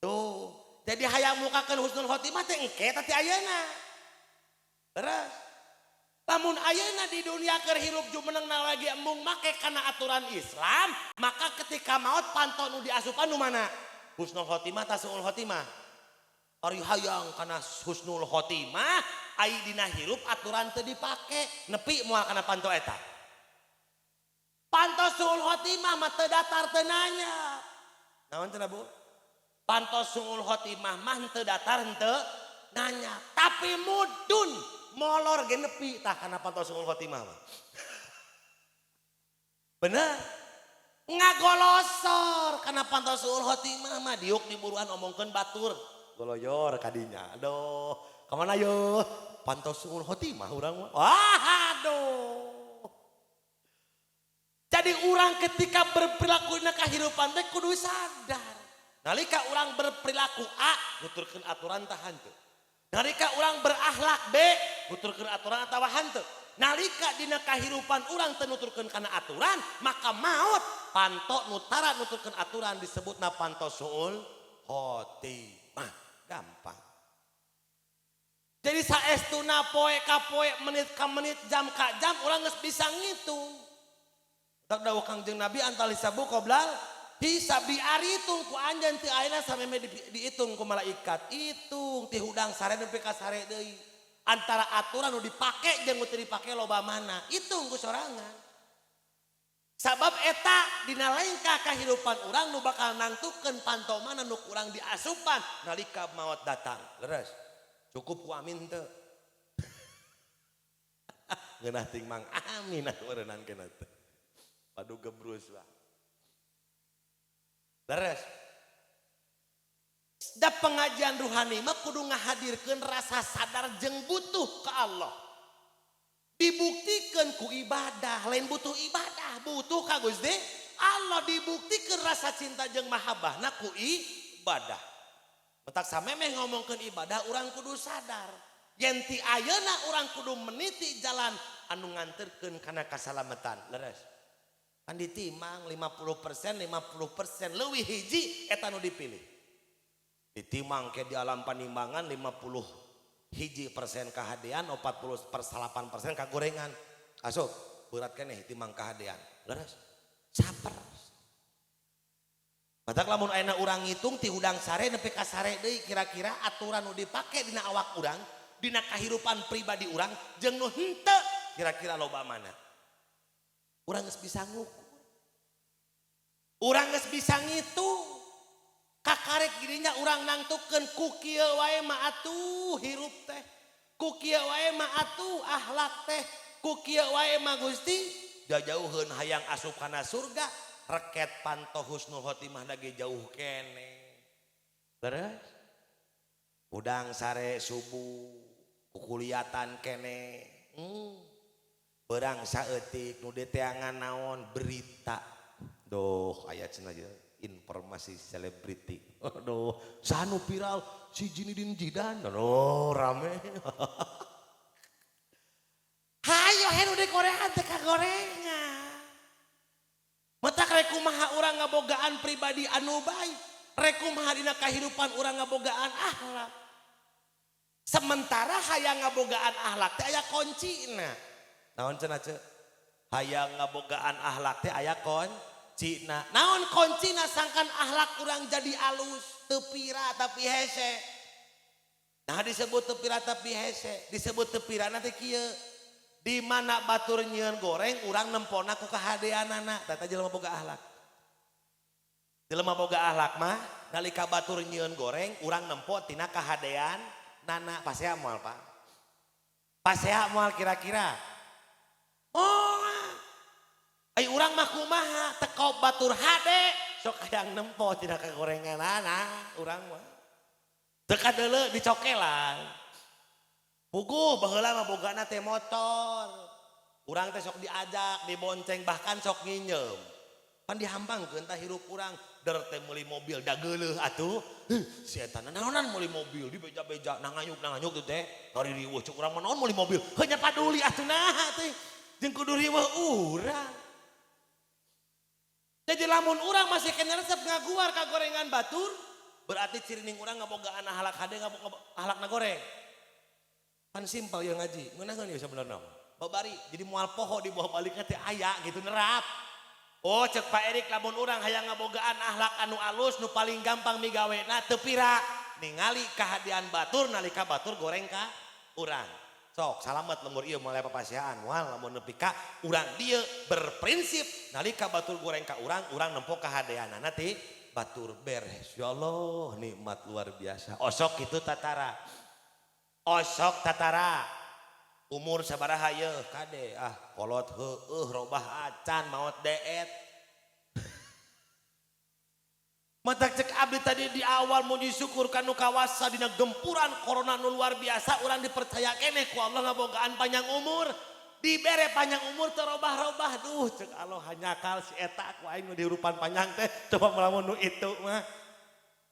Tuh, jadi hayang mukakeun husnul khotimah teh engke teh ayeuna. Terus lamun ayeuna di dunia keur hirup jumenengna lagi embung make kana aturan Islam, maka ketika maut panto nu diasupan nu mana? Husnul khotimah ta suul khotimah? Ari hayang kana husnul khotimah, ai dina hirup aturan teu dipake, nepi moal kana panto eta. Panto suul khotimah mah teu datar teu nanya. Naon cenah, Bu? Panto suul khotimah mah teu datar henteu nanya, tapi mudun molor ge nepi tah kana panto suul khotimah mah. Bener? Ngagolosor kana panto suul khotimah mah diuk di buruan omongkeun batur. Goloyor kadinya. Aduh, kemana yo? Panto suul khotimah urang mah. Wah, aduh. Jadi orang ketika berperilaku dina kehidupan teh kudu sadar. Nalika orang berperilaku A, nuturkeun aturan tah henteu. Nalika orang berakhlak B, nuturkeun aturan atawa henteu. Nalika dina kahirupan urang teu nuturkeun kana aturan, maka maut panto nu tara nuturkeun aturan disebutna panto suul khotimah. Gampang. Jadi saestuna poe ka poe, menit ka menit, jam ka jam urang geus bisa ngitung. Tak dawuh Kangjeng Nabi antal hisabu qoblal hisab, diaritung ku anjeun ti ayeuna sameme dihitung ku malaikat. Hitung ti hudang sare nepi ka sare deui. Antara aturan nu dipake jeung nu teu dipake loba mana? Hitung ku sorangan. Sabab eta dina lengkah kahirupan urang nu bakal nangtukeun panto mana nu kurang diasupan nalika maut datang. Leres. Cukup ku amin teu? Ngeunah ting mang amin atuh meureunan kena teh. Padu gebrus lah. Leres. Da pengajian ruhani mah kudu ngahadirkeun rasa sadar jeung butuh ke Allah. Dibuktikan ku ibadah, lain butuh ibadah, butuh ka Gusti Allah, dibuktikan rasa cinta jeung mahabbahna ku ibadah. Matak samemeh ngomongkeun ibadah urang kudu sadar. Yen ti ayeuna urang kudu meniti jalan anu nganterkeun kana kasalamatan. Leres. Kan ditimang 50% 50% leuwih hiji eta nu dipilih. Ditimang ke di alam panimbangan 50 hiji persen kahadean, 48% kagorengan. Asup, berat keneh timang kahadean. Leres. Saper. Matak lamun ayeuna urang ngitung ti hudang sare nepi ka sare deui kira-kira aturan nu dipake dina awak urang, dina kahirupan pribadi urang jeung nu henteu kira-kira loba mana. Urang geus bisa ngukur. Urang geus bisa ngitung. Kakarek dirinya urang nangtukeun ku kieu wae mah atuh hirup teh. Ku kieu wae mah atuh akhlak teh. Ku kieu wae mah Gusti jauheun hayang asup kana surga, reket panto husnul khotimah lagi jauh kene. Terus udang sare subuh kukuliatan kene. Berang saeutik nu diteangan naon berita. Duh, aya cenah informasi selebriti. Aduh, sanu viral si Zinedine Zidane. Aduh, rame. Hayo nu di gorengan teh kagorengan. Matak rek kumaha urang ngabogaan pribadi anu baik. Rek kumaha dina kahirupan urang ngabogaan akhlak. Sementara hayang ngabogaan akhlak teh aya kuncina. Naon cenah, Ceu? Hayang ngabogaan akhlak teh aya kuncina. Naon kuncina sangkan akhlak urang jadi alus, teu pira tapi hese. Nah, disebut teu pira tapi hese, disebut teu pira teh kieu. Di mana batur nyieun goreng urang nempona ku kahadeanana, tah jelema boga akhlak. Jelema boga akhlak mah nalika batur nyieun goreng urang nempo tina kahadean nana. Pasea moal, Pak? Pasea moal kira-kira? Oh, ai urang mah kumaha teko batur hade sok hayang nempo tina kagorenganana urang mah. Teu kadeuleu dicokelan. Puguh baheula mah bogana teh motor. Urang teh sok diajak, dibonceng, bahkan sok nginjem. Pan dihampangkeun tah hirup urang. Der teh meuli mobil da geuleuh atuh. Heuh, si eta naonan meuli mobil di beja-beja nangayuk-nangayuk tuh teh. Ngari riweuh cek urang mah naon meuli mobil. Heuh nya paduli atuh nah teh. Jeung kudu riweuh urang. Jadi lamun urang masih kena resep ngaguar ka gorengan batur, berarti cirining urang ngabogaan ahlak hade ngaboga ahlakna goreng. Kan simpel ya ngaji, ngeunaheun ieu sabenerna. Babari jadi moal poho di bawah baliknya teh aya gitu nerap. Oh cek Pak Erik lamun urang hayang ngabogaan ahlak anu alus nu paling gampang migawena teu pira ningali kahadean batur nalika batur goreng ka urang. Sok salamet lembur ieu moal papasiaan moal lamun nepi ka urang dieu berprinsip nalika batur goreng ka urang, urang nempo kahadeanana ti batur beres. Ya Allah nikmat luar biasa. Osok kitu tatara. Osok tatara. Umur sabaraha yeuh kade ah kolot heueuh robah acan maot deet. Matak cek abdi tadi di awal muji syukur kanu kawasa dina gempuran corona nu luar biasa urang dipercaya keneh ku Allah ngabogaan panjang umur. Dibere panjang umur teu robah-robah duh cek Allah hanyakal si eta ku aing nu dihurupan panjang teh coba melamun nu itu mah.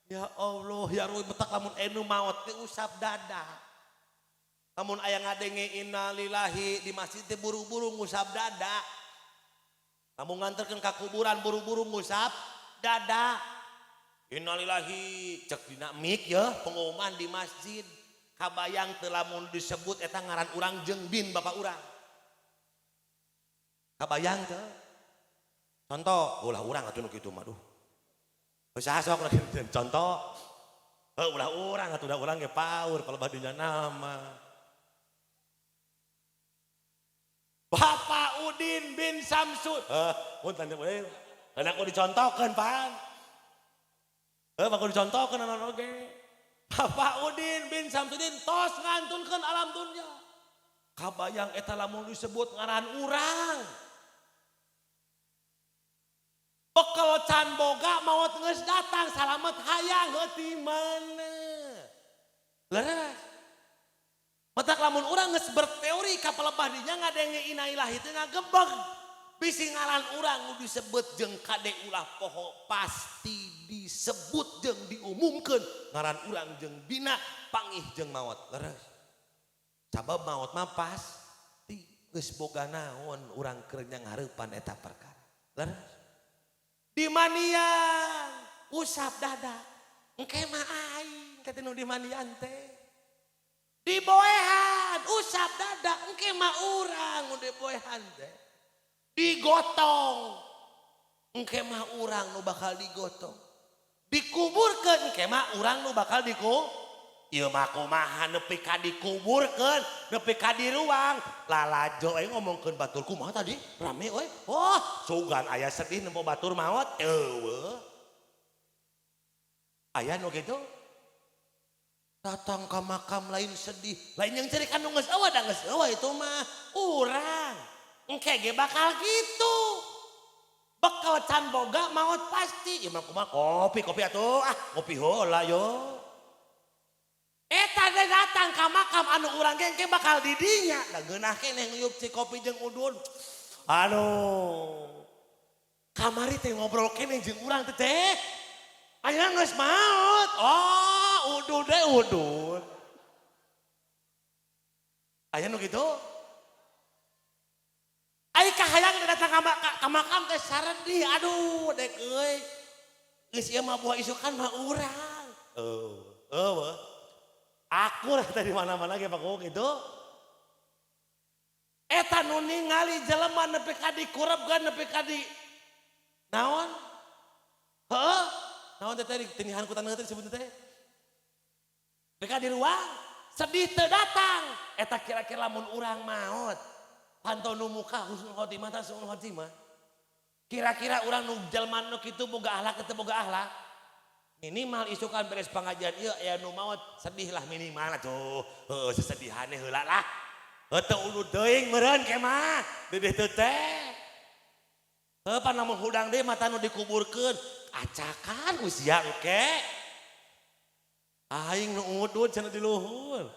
Ya Allah ya Rabbi betak lamun enu maot teh usap dada. Lamun aya ngadenge innalillahi di masjid teh buru-buru ngusap dada. Lamun nganterkeun ka kuburan buru-buru ngusap dada. Innalillahi cek dina mik ya pengumuman di masjid. Kabayang teu lamun disebut eta ngaran urang jeung bin bapak urang. Kabayang teu. Contoh ulah urang atuh nu kitu mah duh. Usaha sok contoh. Heuh ulah urang atuh da urang ge paur kalau badinya nama. Bapak Udin bin Samsun. Heuh, mun tanya we. Kana ku dicontohkeun pan. Heuh, aku dicontohkeun anu oge. Bapak Udin bin Samsudin tos ngantunkeun alam dunya. Kabayang eta lamun disebut ngaran urang. Bekal can boga maot geus datang salamet hayang heuh ti mana. Leres. Matak lamun urang geus berteori ka palebah dinya ngadenge innalillahi teh ngagebeg. Bisi ngaran urang nu disebut jeung kade ulah poho pasti disebut jeung diumumkeun ngaran urang jeung bina pangih jeung maot. Leres. Sabab maot mah pasti geus boga naon urang keur nyanghareupan eta perkara. Leres. Di manian usap dada. Engke mah aing kata nu di manian teh. Diboehan usap dada engke mah urang nu diboehan teh. Digotong engke mah urang nu bakal digotong. Dikuburkeun engke mah urang nu bakal dikubur. Ieu mah kumaha nepi ka dikuburkeun, nepi ka di ruang. Lalajo euy ngomongkeun batur kumaha tadi? Rame euy. Oh, sugan aya sedih nempo batur maot. Eueuh. Aya nu kitu? Datang ka makam lain sedih, lain yang cari kandung geus eueuh da geus eueuh itu mah urang. Engke ge bakal gitu. Bekal can boga maot pasti. Ieu mah kumaha kopi kopi atuh ah kopi heula yo. Eta teh datang ka makam anu urang ge engke bakal di dinya. Da geunah keneh nguyup ci kopi jeung udun. Aduh. Kamari teh ngobrol keneh jeung urang teh teh. Ayeuna geus maot. Oh, udud deh udud. Aya nu kitu? Ai kahayang datang ka makam teh saredih. Aduh, dek euy. Geus ieu mah buah isukan mah urang. Eueuh. Aku lah tadi mana-mana ge Pak Kuku gitu. Eta nu ningali jelema nepi ka dikurepkeun nepi ka di naon? Heuh? Naon teh tadi tinihan ku taneuh teh disebut teh? Nepi ka di ruang, sedih teu datang. Eta kira-kira lamun urang maot. Panto nu muka husnul khotimah tah suul khotimah. Kira-kira urang nu jelema nu kitu boga akhlak teu boga akhlak? Minimal isukan beres pengajian ieu aya nu maot sedih lah minimal atuh. Heuh sesedihane heula lah. Heuh teu ulu teuing meureun ke mah. Dedeh teu teh. Heuh pan lamun hudang deui mata nu dikuburkeun acakan usia engke. Aing nu udud cenah di luhur.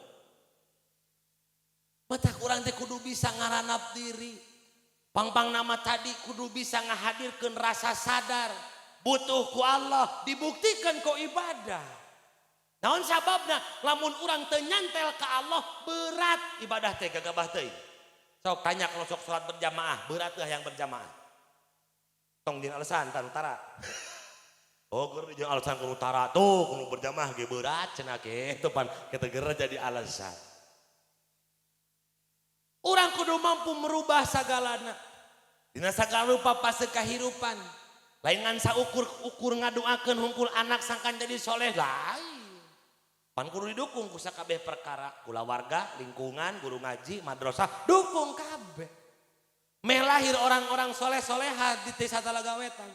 Mata kurang teh kudu bisa ngaranap diri. Pangpang nama tadi kudu bisa ngahadirkeun rasa sadar. Butuh ku Allah dibuktikan ku ibadah. Naon sababna? Lamun urang teu nyantel ka Allah, berat ibadah teh, gagabah teuing. Sok tanya kalau sok sholat berjamaah, berat teh yang berjamaah. Tong dina alasan tan utara. Oh, keur jeung alasan ke utara tuh, kudu berjamaah ge berat cenah kitu, pan keteger jadi alasan. Urang kudu mampu merubah sagalana. Dina sagala rupa fase kahirupan. Lain ngan saukur ukur ngadoakeun hungkul anak sangkan jadi soleh, lain. Pan kudu didukung ku sakabeh perkara, kulawarga, lingkungan, guru ngaji, madrasah, dukung kabeh. Meh lahir orang-orang soleh soleha di Desa Talagawetan.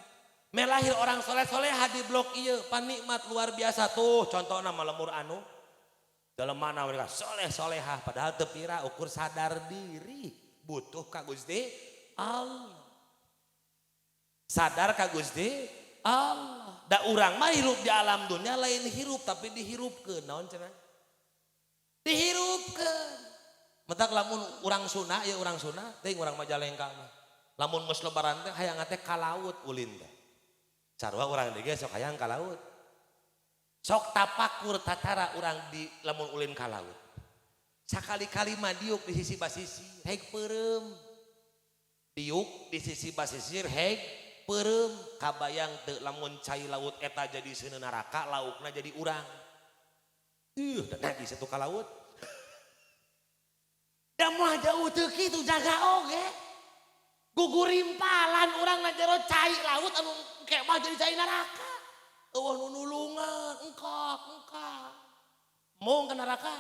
Meh lahir orang soleh soleha di blok ieu, pan nikmat luar biasa tuh. Contohna mah lemur anu dalam mana mereka soleh soleha, padahal teu pira ukur sadar diri butuh ka Gusti Allah. Sadar ka Gusti Allah. Da urang mah hirup di alam dunia lain hirup, tapi dihirupkeun. Naon cenah? Dihirupkeun. Matak lamun urang sunah ya, urang sunah teuing, urang Majalengka mah. Lamun geus lebaran teh hayang teh ka laut ulin teh. Sarua urang deui ge sok hayang ka laut. Sok tapakur tatara urang di lamun ulin ka laut. Sakali-kali mah diuk di sisi basisir heg peureum. Diuk di sisi basisir heg peureum, kabayang teu lamun cai laut eta jadi seuneu neraka, laukna jadi urang. Ih, dan di situ ka laut. Da moal jauh teu kitu, jaga oge. Gugurimpalan urang na jero cai laut anu engke mah jadi cai neraka. Eueuh nu nulungan, engkak, engkak. Mau ke neraka.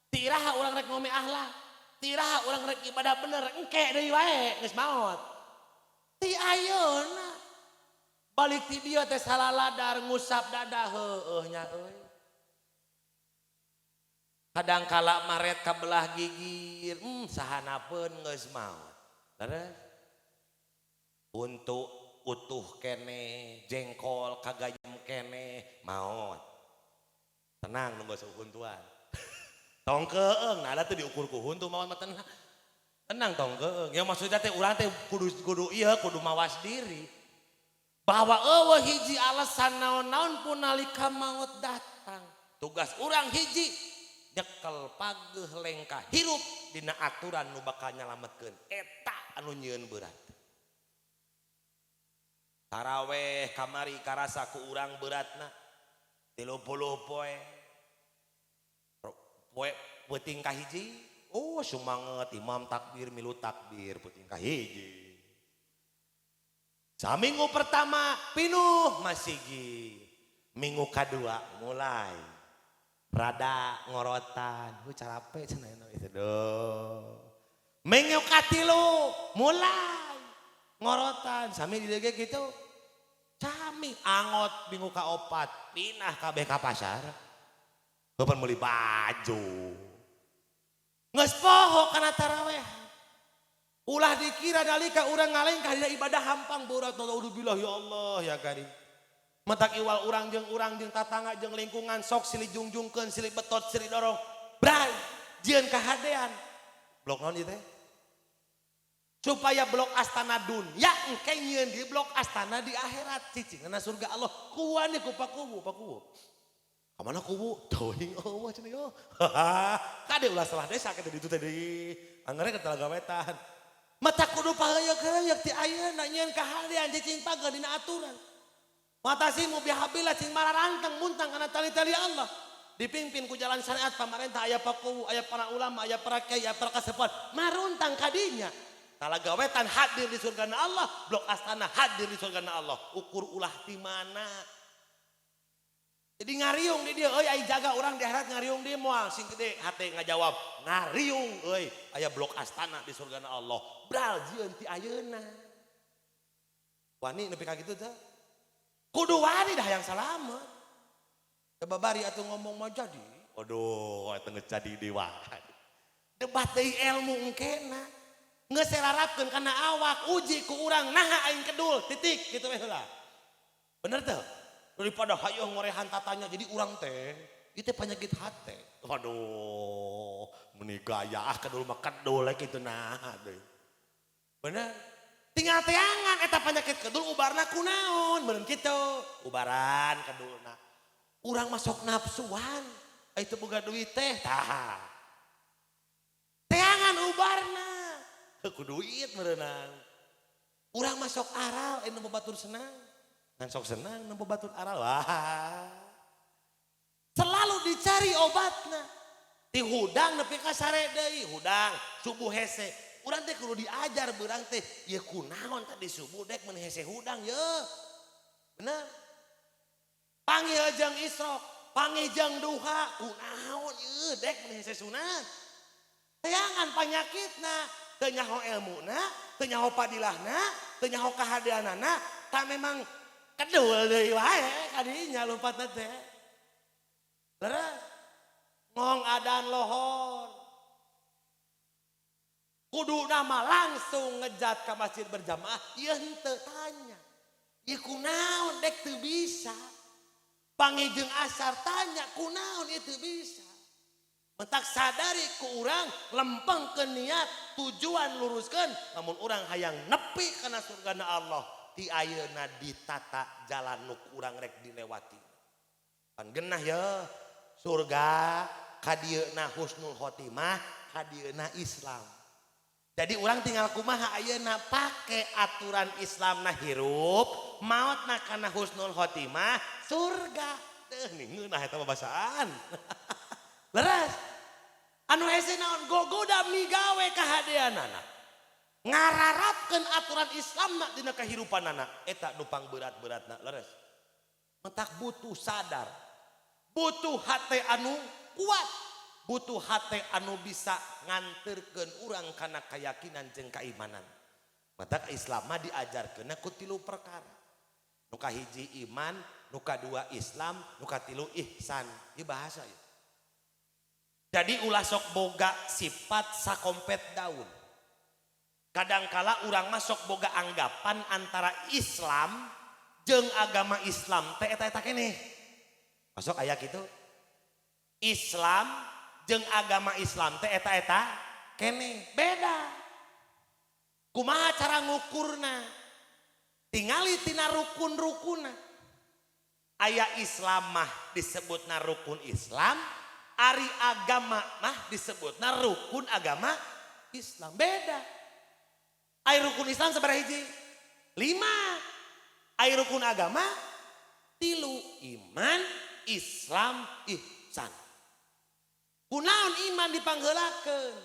Tiraha urang rek ngome akhlak. Tiraha urang rek ibadah bener, engke deui wae geus maot. Ti ayeuna. Balik ti dieu teh salaladar ngusap dada, heueuh nya euy. Kadang kala maret kabelah gigir, sahanapeun geus maot. Leres. Untuk utuh kene, jengkol kagayem kene, maot. Tenang, nunggu seuhuntuan. Tong keeng, nah ada tuh diukur ku huntu maot mah, tenang. Tenang, tong keeng. Ya maksudnya teh urang teh kudu kudu iya kudu mawas diri. Bahwa eueuh hiji alasan naon-naon pun nalika maut datang. Tugas urang hiji, nyekel pageuh lengkah hirup dina aturan nu bakal nyalametkeun. Eta anu nyieun berat. Taraweh kamari karasa ku urang beratna. 30 poe. Poe peuting kahiji, oh sumanget, imam takbir milu takbir peuting kahiji. Saminggu pertama pinuh masigi. Minggu kedua mulai rada ngorotan. Carape cenah itu doh. Minggu katilu mulai ngorotan. Sami di dieu gitu. Sami angot minggu kaopat pindah kabeh ka pasar. Kapan meuli baju. Geus poho kana taraweh. Ulah dikira nalika urang ngalengkah dina ibadah hampang, berat. Naudzubillah, ya Allah ya karim. Matak iwal urang jeung tatangga jeung lingkungan, sok silih jungjungkeun, silih betot, silih dorong. Bray, jieun kahadean. Blok naon ieu teh? Supaya blok astana dunya engke nyieun di blok astana di akhirat, cicingna surga Allah. Kuani ku pakuwu, pakuwu. Ka mana kuwu? Teuing eueuh cenah yo. Kade ulah salah desa kitu ditu teh deui. Anggernya ke Talaga Wetan. Mata kudu paheuyeuh-heuyeuk ti ayeuna nyieun kahadean, cicing pageuh dina aturan. Wa'tasimu bihablillah, cing mararanteng muntang kana tali-tali Allah. Dipimpin ku jalan syariat pamarentah, aya pakuwu, aya para ulama, aya para kiai, aya para kasepuhan, maruntang kadinya. Talaga Wetan hadir di surga Allah, blok astana hadir di surga Allah. Ukur ulah di mana. Jadi ngariung di dia, euy, ai jaga orang di akhirat ngariung di moal sing gede hate ngajawab ngariung euy, aya blok astana di surga Allah. Bral jieun ti ayeuna. Wani nepi ka kitu teh? Kudu wani dah yang salamet. Coba bari atuh ngomong mah jadi. Waduh, eta geus jadi dewa. Debat deui ilmu engkena. Geus serarapkeun kana awak, uji ku urang naha aing kedul, titik gitu we heula. Bener teu? Daripada hayoh ngorehan tatanya jadi urang teh, itu penyakit hati. Waduh, meni gaya ah, kedul mah kedul kitu nah deui. Bener? Tinggal teangan eta penyakit kedul ubarna kunaon, meureun kitu. Ubaran kedulna. Urang masuk nafsuan, itu boga duit teh, tah. Teangan ubarna. Ku duit meureunang. Urang masuk aral, nempo batur senang. Ngan sok senang nempo batur aral. Wah. Selalu dicari obatna. Ti hudang nepi ka sare deui, hudang, subuh hese. Urang teh kudu diajar beurang teh, ieu kunaon tadi subuh dek mun hese hudang ye. Bener. Panggil jeung isrok, panggil jeung duha, kunaon ieu dek mun hese sunat. Teangan panyakitna, teu nyaho elmuna, teu nyaho padilahna, teu nyaho kahadeanana, tak memang kedul deui wae kadinya lompatna teh. Leres. Ngong adan lohor. Kudu nama langsung ngejat ke masjid berjamaah, ieu henteu tanya. Ieu kunaon dek teu bisa. Panggih jeung asar tanya kunaon ieu teu bisa. Mentak sadari ku urang lempengkeun niat tujuan luruskeun lamun urang hayang nepi kana surgana Allah ti ayeuna ditata jalan nu ku urang rek dilewati. Pan genah ya surga kadieuna husnul khotimah kadieuna Islam. Jadi orang tinggal kumaha ayeuna pake aturan Islam na hirup, maot na kana husnul khotimah surga. Deuh nih ngeunah eta babasaan. Leres. Anu hese naon gogoda migawe kahadeanana. Ngararapkeun aturan Islam na dina kahirupanana eta nu pangberat-beratna leres. Mentak butuh sadar. Butuh hate anu kuat. Butuh hate anu bisa nganterkeun urang kana keyakinan jeung keimanan. Matak Islam mah diajarkeunna ku tilu perkara. Nu kahiji iman, nu kadua Islam, nu katilu ihsan. Ieu bahasa ieu. Jadi ulah sok boga sifat sakompet daun. Kadangkala urang mah sok boga anggapan antara Islam jeung agama Islam teh eta-eta keneh. Masuk aya kitu. Islam jeung agama Islam teh eta-eta keneh beda. Kumaha cara ngukurna? Tingali tina rukun-rukunna. Aya Islam mah disebutna rukun Islam, ari agama mah disebutna rukun agama Islam. Beda. Ari rukun Islam sabaraha hiji? 5. Ari rukun agama 3, iman, Islam, ihsan. Kunaon iman dipangheulakeun?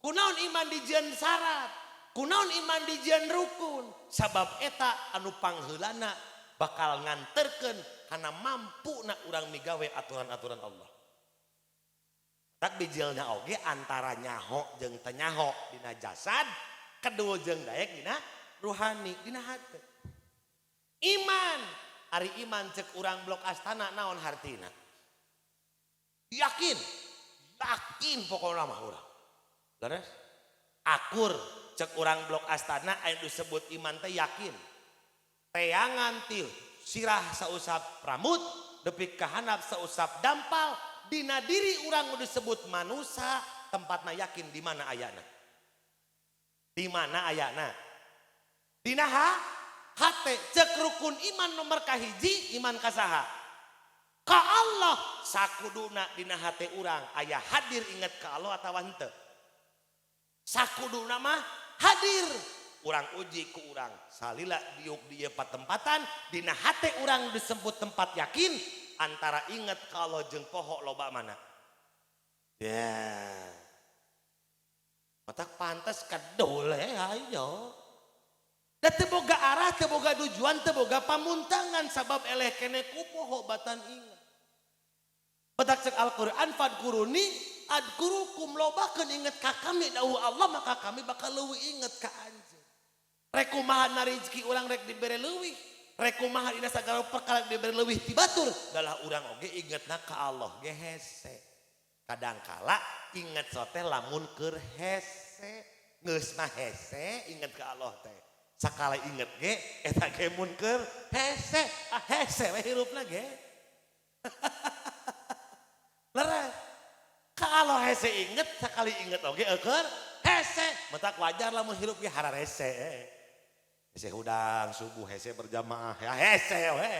Kunaon iman dijieun syarat? Kunaon iman dijieun rukun? Sabab eta anu pangheulana bakal nganterkeun kana mampuna urang migawe aturan-aturan Allah. Tak bijilna oge antara nyaho jeung teu nyaho dina jasad, kedua jeung daek dina ruhani, dina hate. Iman, ari iman cek urang blok astana naon hartina? Yakin, yakin pokokna mah urang. Leres? Akur cek urang blok astana aya disebut iman teh yakin. Teangan ti sirah sausap rambut nepi ka handap sausap dampal dina diri urang nu disebut manusia tempatna yakin di mana ayana. Di mana ayana? Dina hate cek rukun iman nomor kahiji iman kasaha? Ka Allah. Sakuduna dina hate urang aya hadir inget ka Allah atawa henteu? Sakuduna mah hadir. Urang uji ku urang salila diuk di ieu patempatan dina hate urang disebut tempat yakin antara inget ka Allah jeung poho loba mana? Ya. Matak pantes kedul ayo. Da teu boga arah, teu boga tujuan, teu boga pamuntangan sabab eleh kene ku poho batan inget. Batak cek Al-Qur'an fadkuruni adkurukum, lobakeun inget ka kami dawuh Allah maka kami bakal leuwih inget ka anjeun. Rek kumaha na rezeki urang rek dibere leuwih, rek kumaha dina sagala perkara dibere leuwih ti batur, dalah urang oge ingetna ka Allah ge hese. Kadangkala inget teh lamun keur hese, geus mah hese inget ka Allah teh. Sakala inget ge eta ge mun keur hese, ah hese we hirupna ge. Leres. Kalau hese inget, sakali inget oge eueur hese. Matak wajar lamun hirup ge hararese. Hese hudang subuh hese berjamaah ya hese we.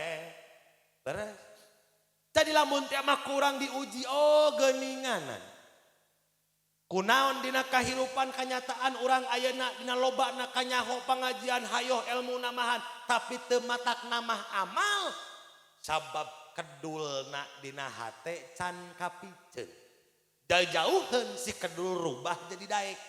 Terus jadi lamun teh mah kurang diuji oh geuninganan. Kunaon dina kahirupan kanyataan urang ayeuna dina lobana kanyaho pangajian hayoh ilmu namahan tapi teu matak namah amal sabab kedulna dina hate can kapiceun. Jauh-jauheun si kedul rubah jadi daek.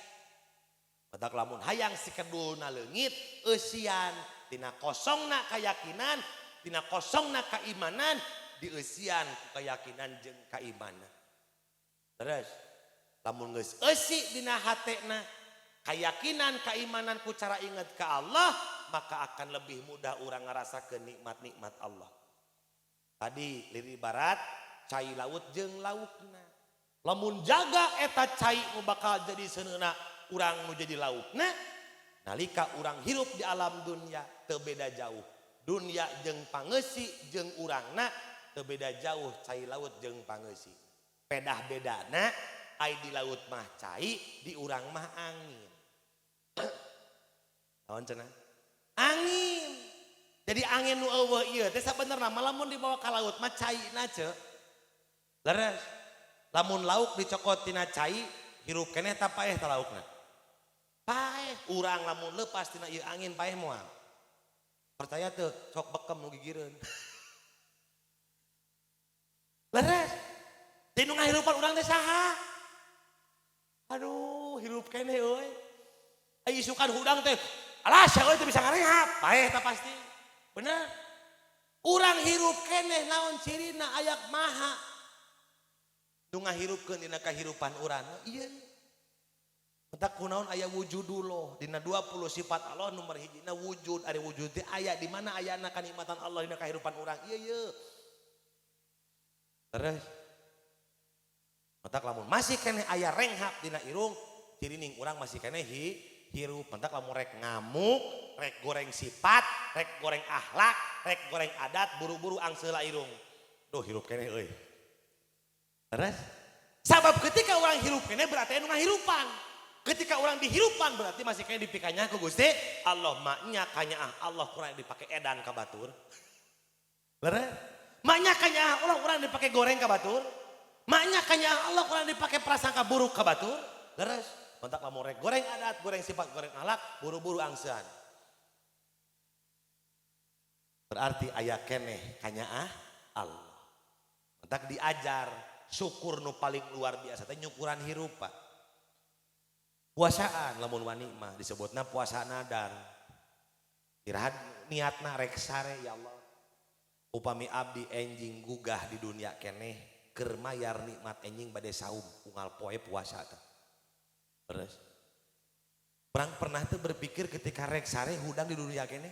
Matak lamun hayang si kedulna leungit eusian dina kosongna kayakinan, dina kosongna keimanan dieusian ku keyakinan jeung keimanan. Terus lamun geus eusi dina hatena keyakinan keimanan ku cara inget ke Allah maka akan lebih mudah urang ngarasakeun nikmat-nikmat Allah. Tadi liri barat cai laut jeung laukna. Lamun jaga eta cai nu bakal jadi seuneuna urang nu jadi laukna nalika urang hirup di alam dunia teu beda jauh. Dunia jeung pangeusi jeung urangna teu beda jauh cai laut jeung pangeusi. Pedah bedana ai di laut mah cai, di urang mah angin. Naon cenah? Angin. Jadi angin nu eueuh ieu teh sabenerna mah lamun dibawa ka laut mah caina ce. Leres. Lamun lauk dicokot tina cai, hirup keneh ta paeh ta laukna? Paeh. Urang lamun leupas tina ieu angin paeh moal. Percaya teu sok bekem nu gigireun. Leres. Teu nu ngahirupan urang teh saha? Aduh, hirup keneh euy. Ai isukan hudang teh, alah sia euy teu bisa ngarehap. Paeh ta pasti. Bener. Urang hirup keneh naon cirina ayak maha. Nu ngahirupkeun dina kahirupan urang. Ieu. Matak kunaon aya wujudullah dina 20 sifat Allah nomor hijina wujud, ari wujud teh aya di mana ayana kanikmatan Allah dina kahirupan urang. Ieu ieu. Terus matak lamun masih keneh aya renghap dina irung cirining urang masih keneh hirup. Matak lamun rek ngamuk, rek goreng sifat, rek goreng akhlak, rek goreng adat, buru-buru angseula irung. Duh hirup keneh euy. Terus sabab ketika orang hirup keneh berarti anu ngahirupan. Ketika orang dihirupan berarti masih keneh dipikanya ku Gusti Allah maknya kanyaah Allah kurang dipake edan ka batur. Leres? Maknya kanyaah Allah kurang dipake goreng ka batur. Maknya kanyaah Allah kurang dipake prasangka buruk ka batur. Leres? Matak lamun rek goreng adat, goreng sifat, goreng akhlak, buru-buru angsean. Berarti aya keneh kanyaah Allah. Matak diajar syukur nu paling luar biasa teh nyukuran hirup Pak. Puasaan lamun wani mah disebutna puasa nadar. Iraha niatna rek sare ya Allah. Upami abdi enjing gugah di dunia keneh keur mayar nikmat enjing bade saum unggal poe puasa teh. Terus orang pernah tuh berpikir ketika rek sare hudang di dunia keneh.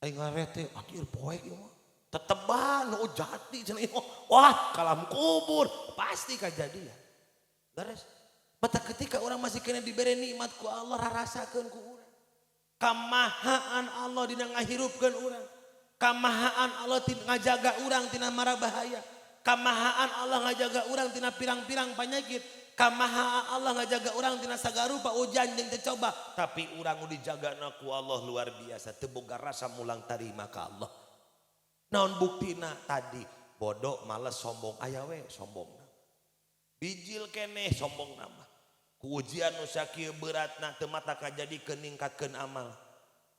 Aing ngare teh anjir poe ieu mah. Teteban nu jati cenah ieu mah. Wah, kalam kubur pasti kajadian. Terus mata ketika orang masih kena diberi nikmat ku Allah rarasakeun ku urang. Kamahaan Allah dina ngahirupkeun urang. Kamahaan Allah tina ngajaga urang tina mara bahaya. Kamahaan Allah ngajaga urang tina pirang-pirang penyakit. Kamahaan Allah ngajaga urang tina sagarupa ujian jeung teu coba, tapi urang nu dijagana ku Allah luar biasa teu boga rasa mulang tarima ka Allah. Naon buktina tadi? Bodoh, males, sombong aya we sombongna. Bijil keneh sombong nama. Ku ujian nu sakieu beratna teu matak kajadikeun ningkatkeun amal.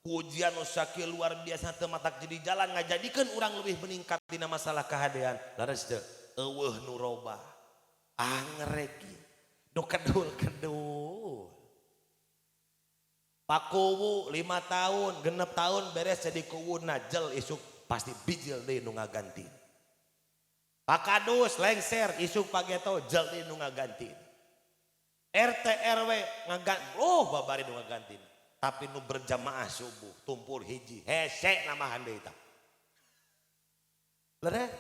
Ku ujian nu sakieu luar biasa teu matak jadi jalan ngajadikeun urang lebih meningkat dina masalah kahadean. Leres teu? Eueuh nu robah. Angrek ieu. Nu kedul-kedul. Pak Kuwu 5 tahun, 6 tahun beres jadi kuwu najel isuk pasti bijil deui nu ngaganti. Pak Kadus lengser isuk pageto jel deui nu ngaganti. RT RW ngaganti, oh babari nu ngaganti. Tapi nu berjamaah subuh tumpul hiji hese namahan deui tah. Leres?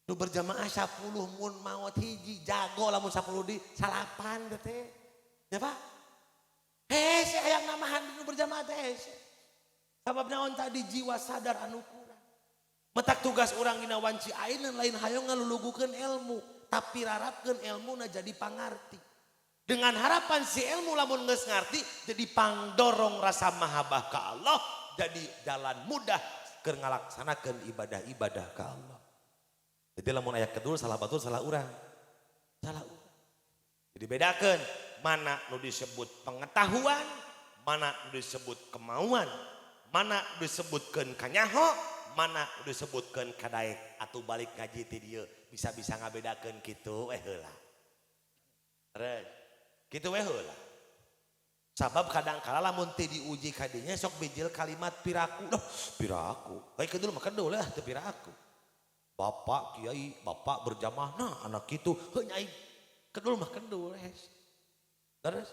Nu berjamaah 10 mun maot hiji jago lamun 10 di salapan teh. Ya Pak? Hese hayang namahan nu berjamaah teh hese. Sabab naon tadi jiwa sadar anu kurang. Matak tugas urang dina wanci ayeuna lain hayang ngalulugukeun ilmu, tapi rarapkeun ilmuna jadi pangarti. Dengan harapan si ilmu lamun geus ngarti jadi pangdorong rasa mahabbah ka Allah, jadi jalan mudah keur ngalaksanakeun ibadah-ibadah ka Allah. Jadi lamun aya kedul salah batur, salah urang. Salah urang. Jadi bedakeun mana nu disebut pengetahuan, mana nu disebut kemauan, mana nu disebutkeun kanyaho, mana nu disebutkeun kadaek. Atuh balik ngaji ti dieu bisa-bisa ngabedakeun kitu eh heula. Terus kitu we heula. Sabab kadang kala lamun teu diuji kadinya sok bijil kalimat piraku. Duh, piraku. Baik kedul mah kedul lah teu piraku. Bapak kiai, bapak berjamaah, nah anak kitu, heuh nyai. Kedul mah kedul hes. Terus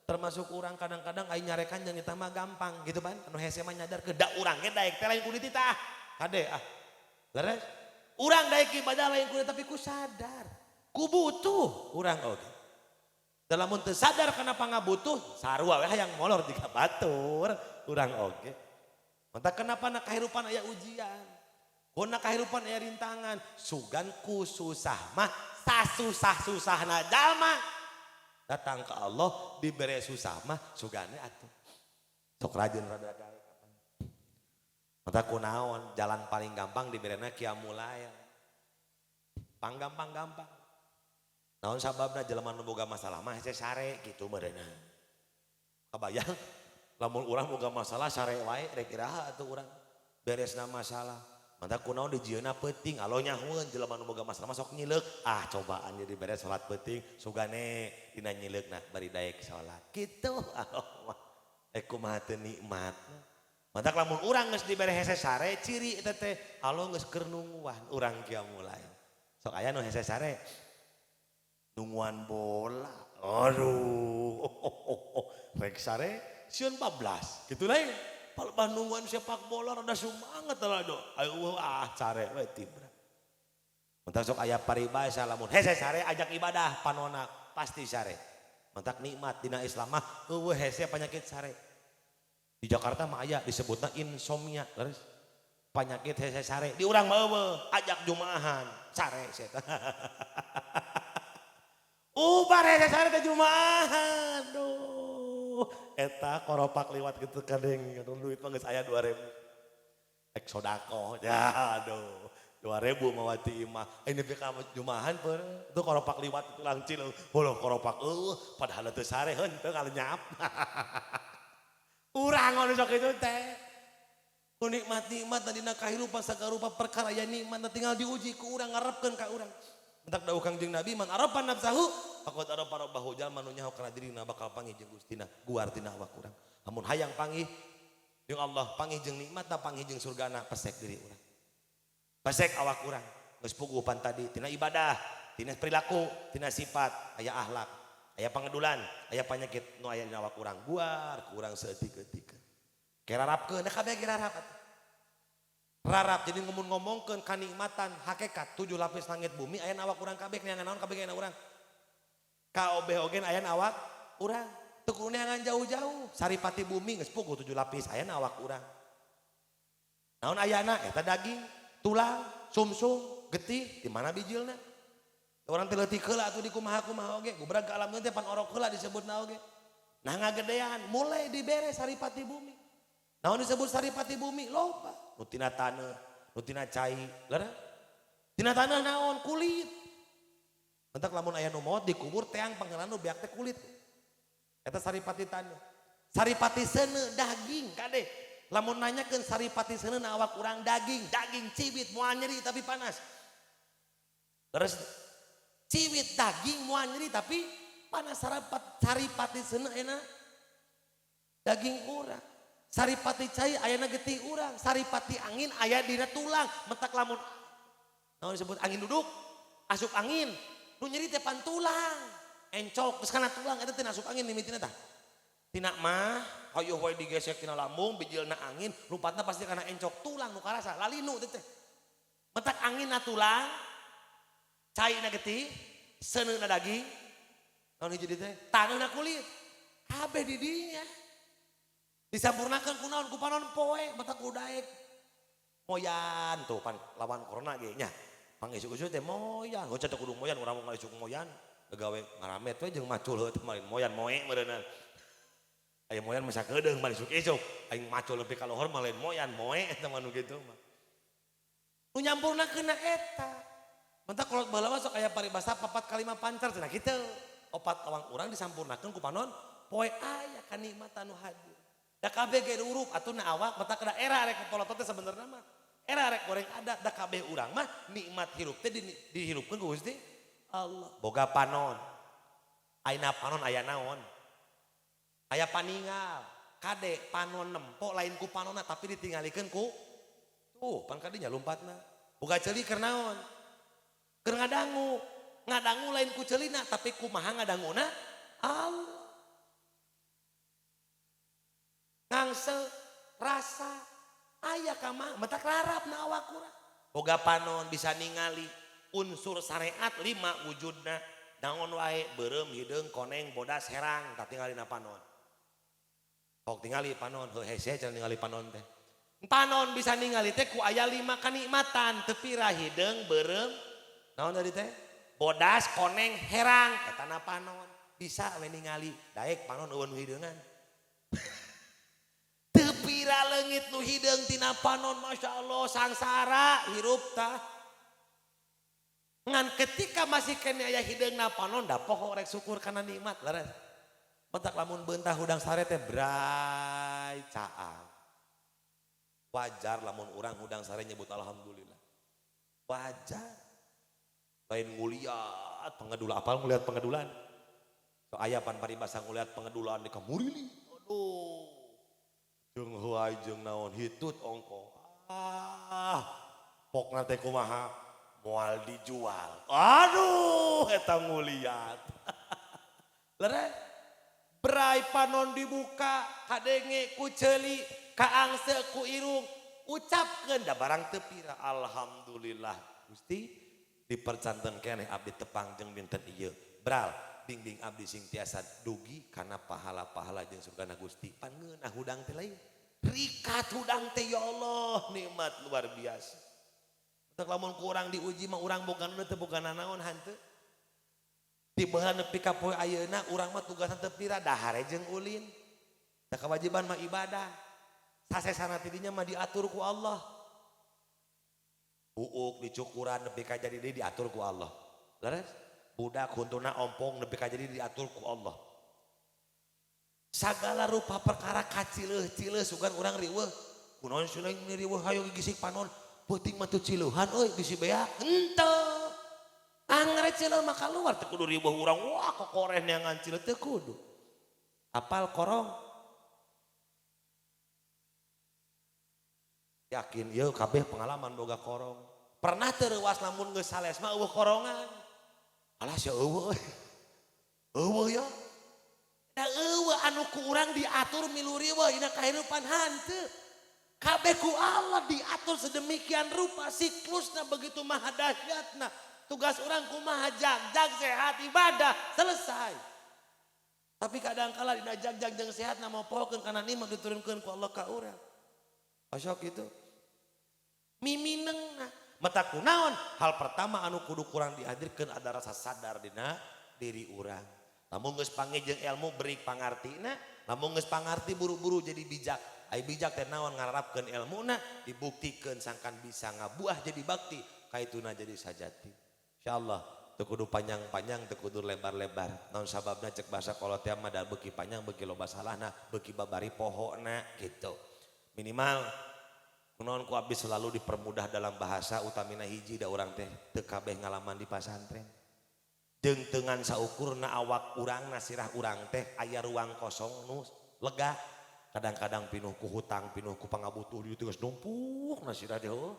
termasuk orang kadang-kadang aing nyarekan jeung eta mah gampang gitu kan. Anu hese mah nyadar ke da urang ge daek teh lain kudu titah. Kade ah. Leres? Urang daek ibadah lain kudu tapi ku sadar. Ku butuh urang oge. Dalam teu sadar kenapa ngabutuh, sarua we hayang molor jika batur, urang oge. Mantap kenapa nak kehidupan aya ujian? Kuna kehidupan aya rintangan, sugan ku susah mah sasusah-susahna jalma. Datang ke Allah dibere susah mah sugane atuh. Sok rajin rada daek. Mata kunaon jalan paling gampang diberena qiyamul lail. Pang gampang-gampang. Naon sababna jelema nu boga masalah mah hese sare gitu meureunna. Kabayang lamun urang boga masalah sare wae rek iraha atuh urang beresna masalah. Mantap kunaon dijieunna peuting alo nyahueun jelema nu boga masalah mah sok nyileuk. Ah cobaan jadi beres salat peuting sugane dina nyileukna bari daek salat. Kitu alo mah. Eh kumaha teu nikmat. Mantak lamun urang geus dibere hese sare ciri eta teh alo geus keur nungguan urang qiyamul lail. Sok aya nu hese sare nungguan bola. Aduh, rek sare sieun bablas. Gitu lain. Palebah nungguan sepak bola rada semangat lah do. Ayo ah sare we tibra. Mentak sok aya paribasa lamun hese sare ajak ibadah panona pasti sare. Mentak nikmat dina Islam mah eueuh hese penyakit sare. Di Jakarta mah aya disebutna insomnia, terus penyakit hese sare. Di urang mah eueuh ajak jumaahan sare eta. Ubar hese sare teh jumaahan. Duh, eta koropak liwat gitu kadeng duit mah geus aya 2000. Ek sodako, ya aduh. 2000 mawati imah. Ini pika jumaahan per itu koropak liwat itu langcil. Holo koropak eueuh padahal teu sare henteu kalenyap. Urang anu sok itu teh. Ku nikmat-nikmat dina kahirupan sagarupa perkara aya nikmat tinggal diuji ku urang ngarepkeun ka urang. Mentak dawuh Kangjeng Nabi man arafa nafsahu faqad arafa rabbahu, jalma nu nyaho kana dirina bakal panggih jeung Gustina guar tina awak urang. Lamun hayang panggih jeung Allah, panggih jeung nikmatna, panggih jeung surgana, pesek diri urang. Pesek awak urang. Geus puguh pan tadi tina ibadah, tina perilaku, tina sifat, aya akhlak, aya pangedulan, aya penyakit nu aya dina awak urang. Guar ku urang saeutik-eutik. Kerarapkeun, da kabeh ge rarap atuh. Rarap jadi ngomong-ngomongkeun kanikmatan hakikat 7 lapis langit bumi aya awak urang kabeh neangan naon kabeh aya urang. KOB oge aya awak urang. Teu kudu neangan jauh-jauh. Saripati bumi geus puguh 7 lapis aya awak urang. Naon ayana eta daging, tulang, sumsum, getih, di mana bijilna? Urang teh leutik heula atuh di kumaha-kumaha oge, gubrag ka alam teh pan orok heula disebutna oge. Nah ngagedean mulai dibere saripati bumi. Naon disebut saripati bumi? Loba. Nu tina taneuh, nu tina cai, leres? Tina taneuh naon? Kulit. Mentak lamun aya nu maot dikubur teang panggelan nu beak teh kulit. Eta saripati taneuh. Saripati seuneu daging kade. Lamun nanyakeun saripati seuneu na awak urang daging, daging ciwit moal nyeri tapi panas. Terus ciwit daging moal nyeri tapi panas sarapat saripati seuneu enak daging urang. Saripati cai ayana getih urang, saripati angin aya dina tulang, mentak lamun naon disebut angin duduk, asup angin, nu nyeri teh pan tulang, encok geus kana tulang eta teh asup angin mimitina tah. Tina mah hayoh wae digesek tina lambung bijilna angin, rupatna pasti kana encok tulang nu karasa, lalinu teh teh. Mentak angin na tulang, cai na getih, seuneu na daging, naon hiji teh taneuh na kulit, kabeh di dinya. Disampurnakan ku naon ku panon poe mata ku daek. Moyan tuh pan lawan corona ge nya. Pang isuk-isuk teh moyan, heuh teh kudu moyan urang mah isuk moyan. Gawe ngaramet we jeung macul heuh teh lain moyan moe meureunna. Aya moyan mah sakedeung mah isuk-isuk, aing macul nepi ka lohor mah lain moyan moe eta mah nu kitu mah. Nu nyampurnakeunna eta. Mentak kolot baheula mah sok aya paribasa 4 kali 5 pancer cenah kitu. 4 lawang urang disampurnakeun ku panon poe aya kanikmatan nu hadir. Da kabeh ge urup atuh na awak matak da era rek polotot teh sebenarnya mah. Era rek goreng ada da kabeh urang mah nikmat hirup teh dihirupkeun ku Gusti Allah. Boga panon. Aina panon aya naon? Aya paningal. Kade panon nempo lain ku panonna tapi ditinggalikeun ku tuh pan kadinya lompatna. Boga ceuli keur naon? Keur ngadangu. Ngadangu lain ku ceulina tapi kumaha ngadanguna? Allah. Ngangse rasa aya ka mah matak larap na awak urang. Boga panon bisa ningali unsur syariat 5 wujudna. Naon wae beureum hideung koneng bodas herang tah tingali na panon. Sok tingali panon heuh hese cenah ningali panon teh. Panon bisa ningali teh ku aya 5 kanikmatan teu pira hideung beureum naon tadi teh? Bodas koneng herang eta na panon. Bisa we ningali daek panon eueun nu hideungan. Teu pira leungit nu hideung tina panon Masya Allah sangsara hirup tah. Ngan ketika masih kene aya hideung na panon da poho rek syukur kana nikmat leres. Mentak lamun beutah hudang sare teh bray caang. Wajar lamun urang hudang sare nyebut alhamdulillah. Wajar. Lain nguliat pengedulan apal nguliat pengedulan. So aya pan paribasa nguliat pengedulan di kamurili. Aduh. Jeung heuay jeung naon hitut ongko. Ah, pokna teh kumaha? Moal dijual. Aduh, eta nguliat. Leres. Bray panon dibuka, kadenge ku ceuli, kaangse ku irung, ucapkeun da barang teu pira. Alhamdulillah Gusti dipercanten keneh abdi tepang jeung dinten ieu. Bral, bingbing abdi sing tiasa dugi kana pahala-pahala jeung surgana Gusti. Pan ngeunah hudang teh lain. Rikat hudang teh ya Allah, nikmat luar biasa. Teu lamun ku urang diuji mah urang boga nu teu boga nanaon hanteu. Di baheula nepi ka poe ayeuna urang mah tugasna teu pira dahar jeung ulin. Da kewajiban mah ibadah. Sasesana ti dinya mah diatur ku Allah. Buuk dicukuran nepi ka jadi deui diatur ku Allah. Leres? Budak huntuna ompong nepi ka jadi diatur ku Allah. Sagala rupa perkara kacileuh-cileuh sugan urang riweuh. Kunaon cenah ini riweuh hayo gigisik panon. Peuting mah teu cileuhan euy bisi beak. Henteu. Angger cileuh mah kaluar teu kudu riweuh urang wah kokoreh neangan cileuh teu kudu. Apal korong? Yakin ieu kabeh pengalaman boga korong. Pernah teu reuas lamun geus sales mah eueuh korongan. Alah sia eueuh. Eueuh ya. Da eueuh anu ku urang diatur milu riweuh dina kahirupan hanteu. Kabeh ku Allah diatur sedemikian rupa siklusna begitu maha dahsyatna. Tugas urang kumaha jag-jag sehat ibadah selesai. Tapi kadang kala dina jag-jag jeung sehat na mopokeun kana nikmat diturunkeun ku Allah ka urang. Osok kitu. Miminengna mata kunaon hal pertama anu kudu kurang dihadirkeun ada rasa sadar dina diri urang. Lamun geus panggih jeung ilmu beri pangartina, lamun geus pangarti buru-buru jadi bijak. Ai bijak teh naon ngarapkeun ilmuna dibuktikeun sangkan bisa ngabuah jadi bakti kaituna jadi sajati. Insyaallah teu kudu panjang-panjang teu kudu lebar-lebar. Naon sababna cek bahasa kolot teh mah da beuki panjang beuki loba salahna beuki babari pohona gitu. Minimal kunaon ku abdi selalu dipermudah dalam bahasa utamina hiji da urang teh teu kabeh ngalaman di pasantren. Jeung teu ngan saukurna awak urang nasirah urang teh aya ruang kosong nu lega. Kadang-kadang pinuh ku hutang, pinuh ku pangabutuh dieu geus numpuk nasirah teh heuh.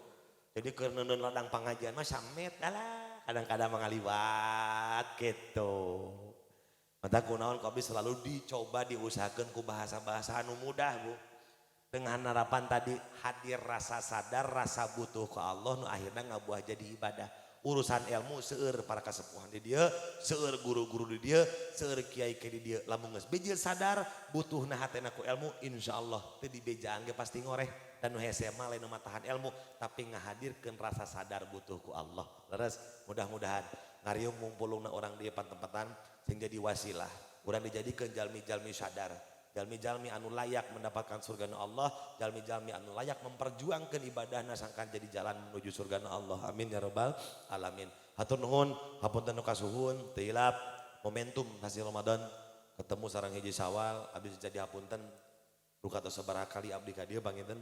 Jadi keur neundeun ladang pangajian mah samet alah kadang-kadang mangaliwat gitu. Mata kunaon ku abdi selalu dicoba diusahakeun ku bahasa-bahasa anu mudah Bu. Dengan harapan tadi hadir rasa sadar, rasa butuh ke Allah nu akhirnya ngabuah jadi ibadah. Urusan ilmu seueur para kasepuhan di dieu, seueur guru-guru di dieu, seueur kiai di dieu. Lamun geus bijil sadar butuhna hatena ku ilmu, insyaallah teu dibejaan ge pasti ngoreh. Dan nu hese mah lain nu matahan ilmu, tapi ngahadirkeun rasa sadar butuh ku Allah. Leres, mudah-mudahan ngariung mumpulungna orang di tempatan sehingga jadi wasilah. Urang dijadikeun jalmi-jalmi sadar, jalmi-jalmi anu layak mendapatkan surga Allah, jalmi-jalmi anu layak memperjuangkan ibadahna sangkan jadi jalan menuju surga Allah. Amin ya robbal alamin. Hatur nuhun, hapunten nu kasuhun, teu hilap momentum hasil Ramadan ketemu sareng 1 Syawal, abdi jadi hapunten duka tos sabaraha kali abdi ka dieu panginten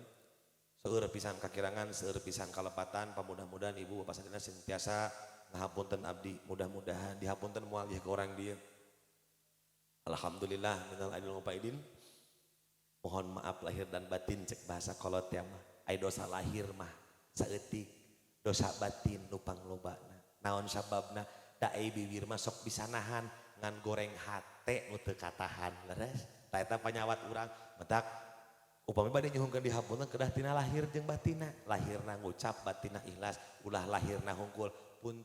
seueur pisan kakirangan, seueur pisan kalepatan. Pamudah-mudahan ibu bapak sadayana sentiasa ngahapunten abdi, mudah-mudahan dihapunten moal ke orang dieu. Alhamdulillah, minal aidin wal faidin. Mohon maaf lahir dan batin, cek bahasa kolot ya mah. Ai dosa lahir mah saeutik, dosa batin nu panglobana. Naon sababna? Da ai bibir mah sok bisa nahan, ngan goreng hate nu teu katahan, leres. Ta eta panyawat urang, matak upami bade nyuhunkeun dihapunten kedah tina lahir jeung batina. Lahirna ngucap, batina ikhlas, ulah lahirna hungkul. Pun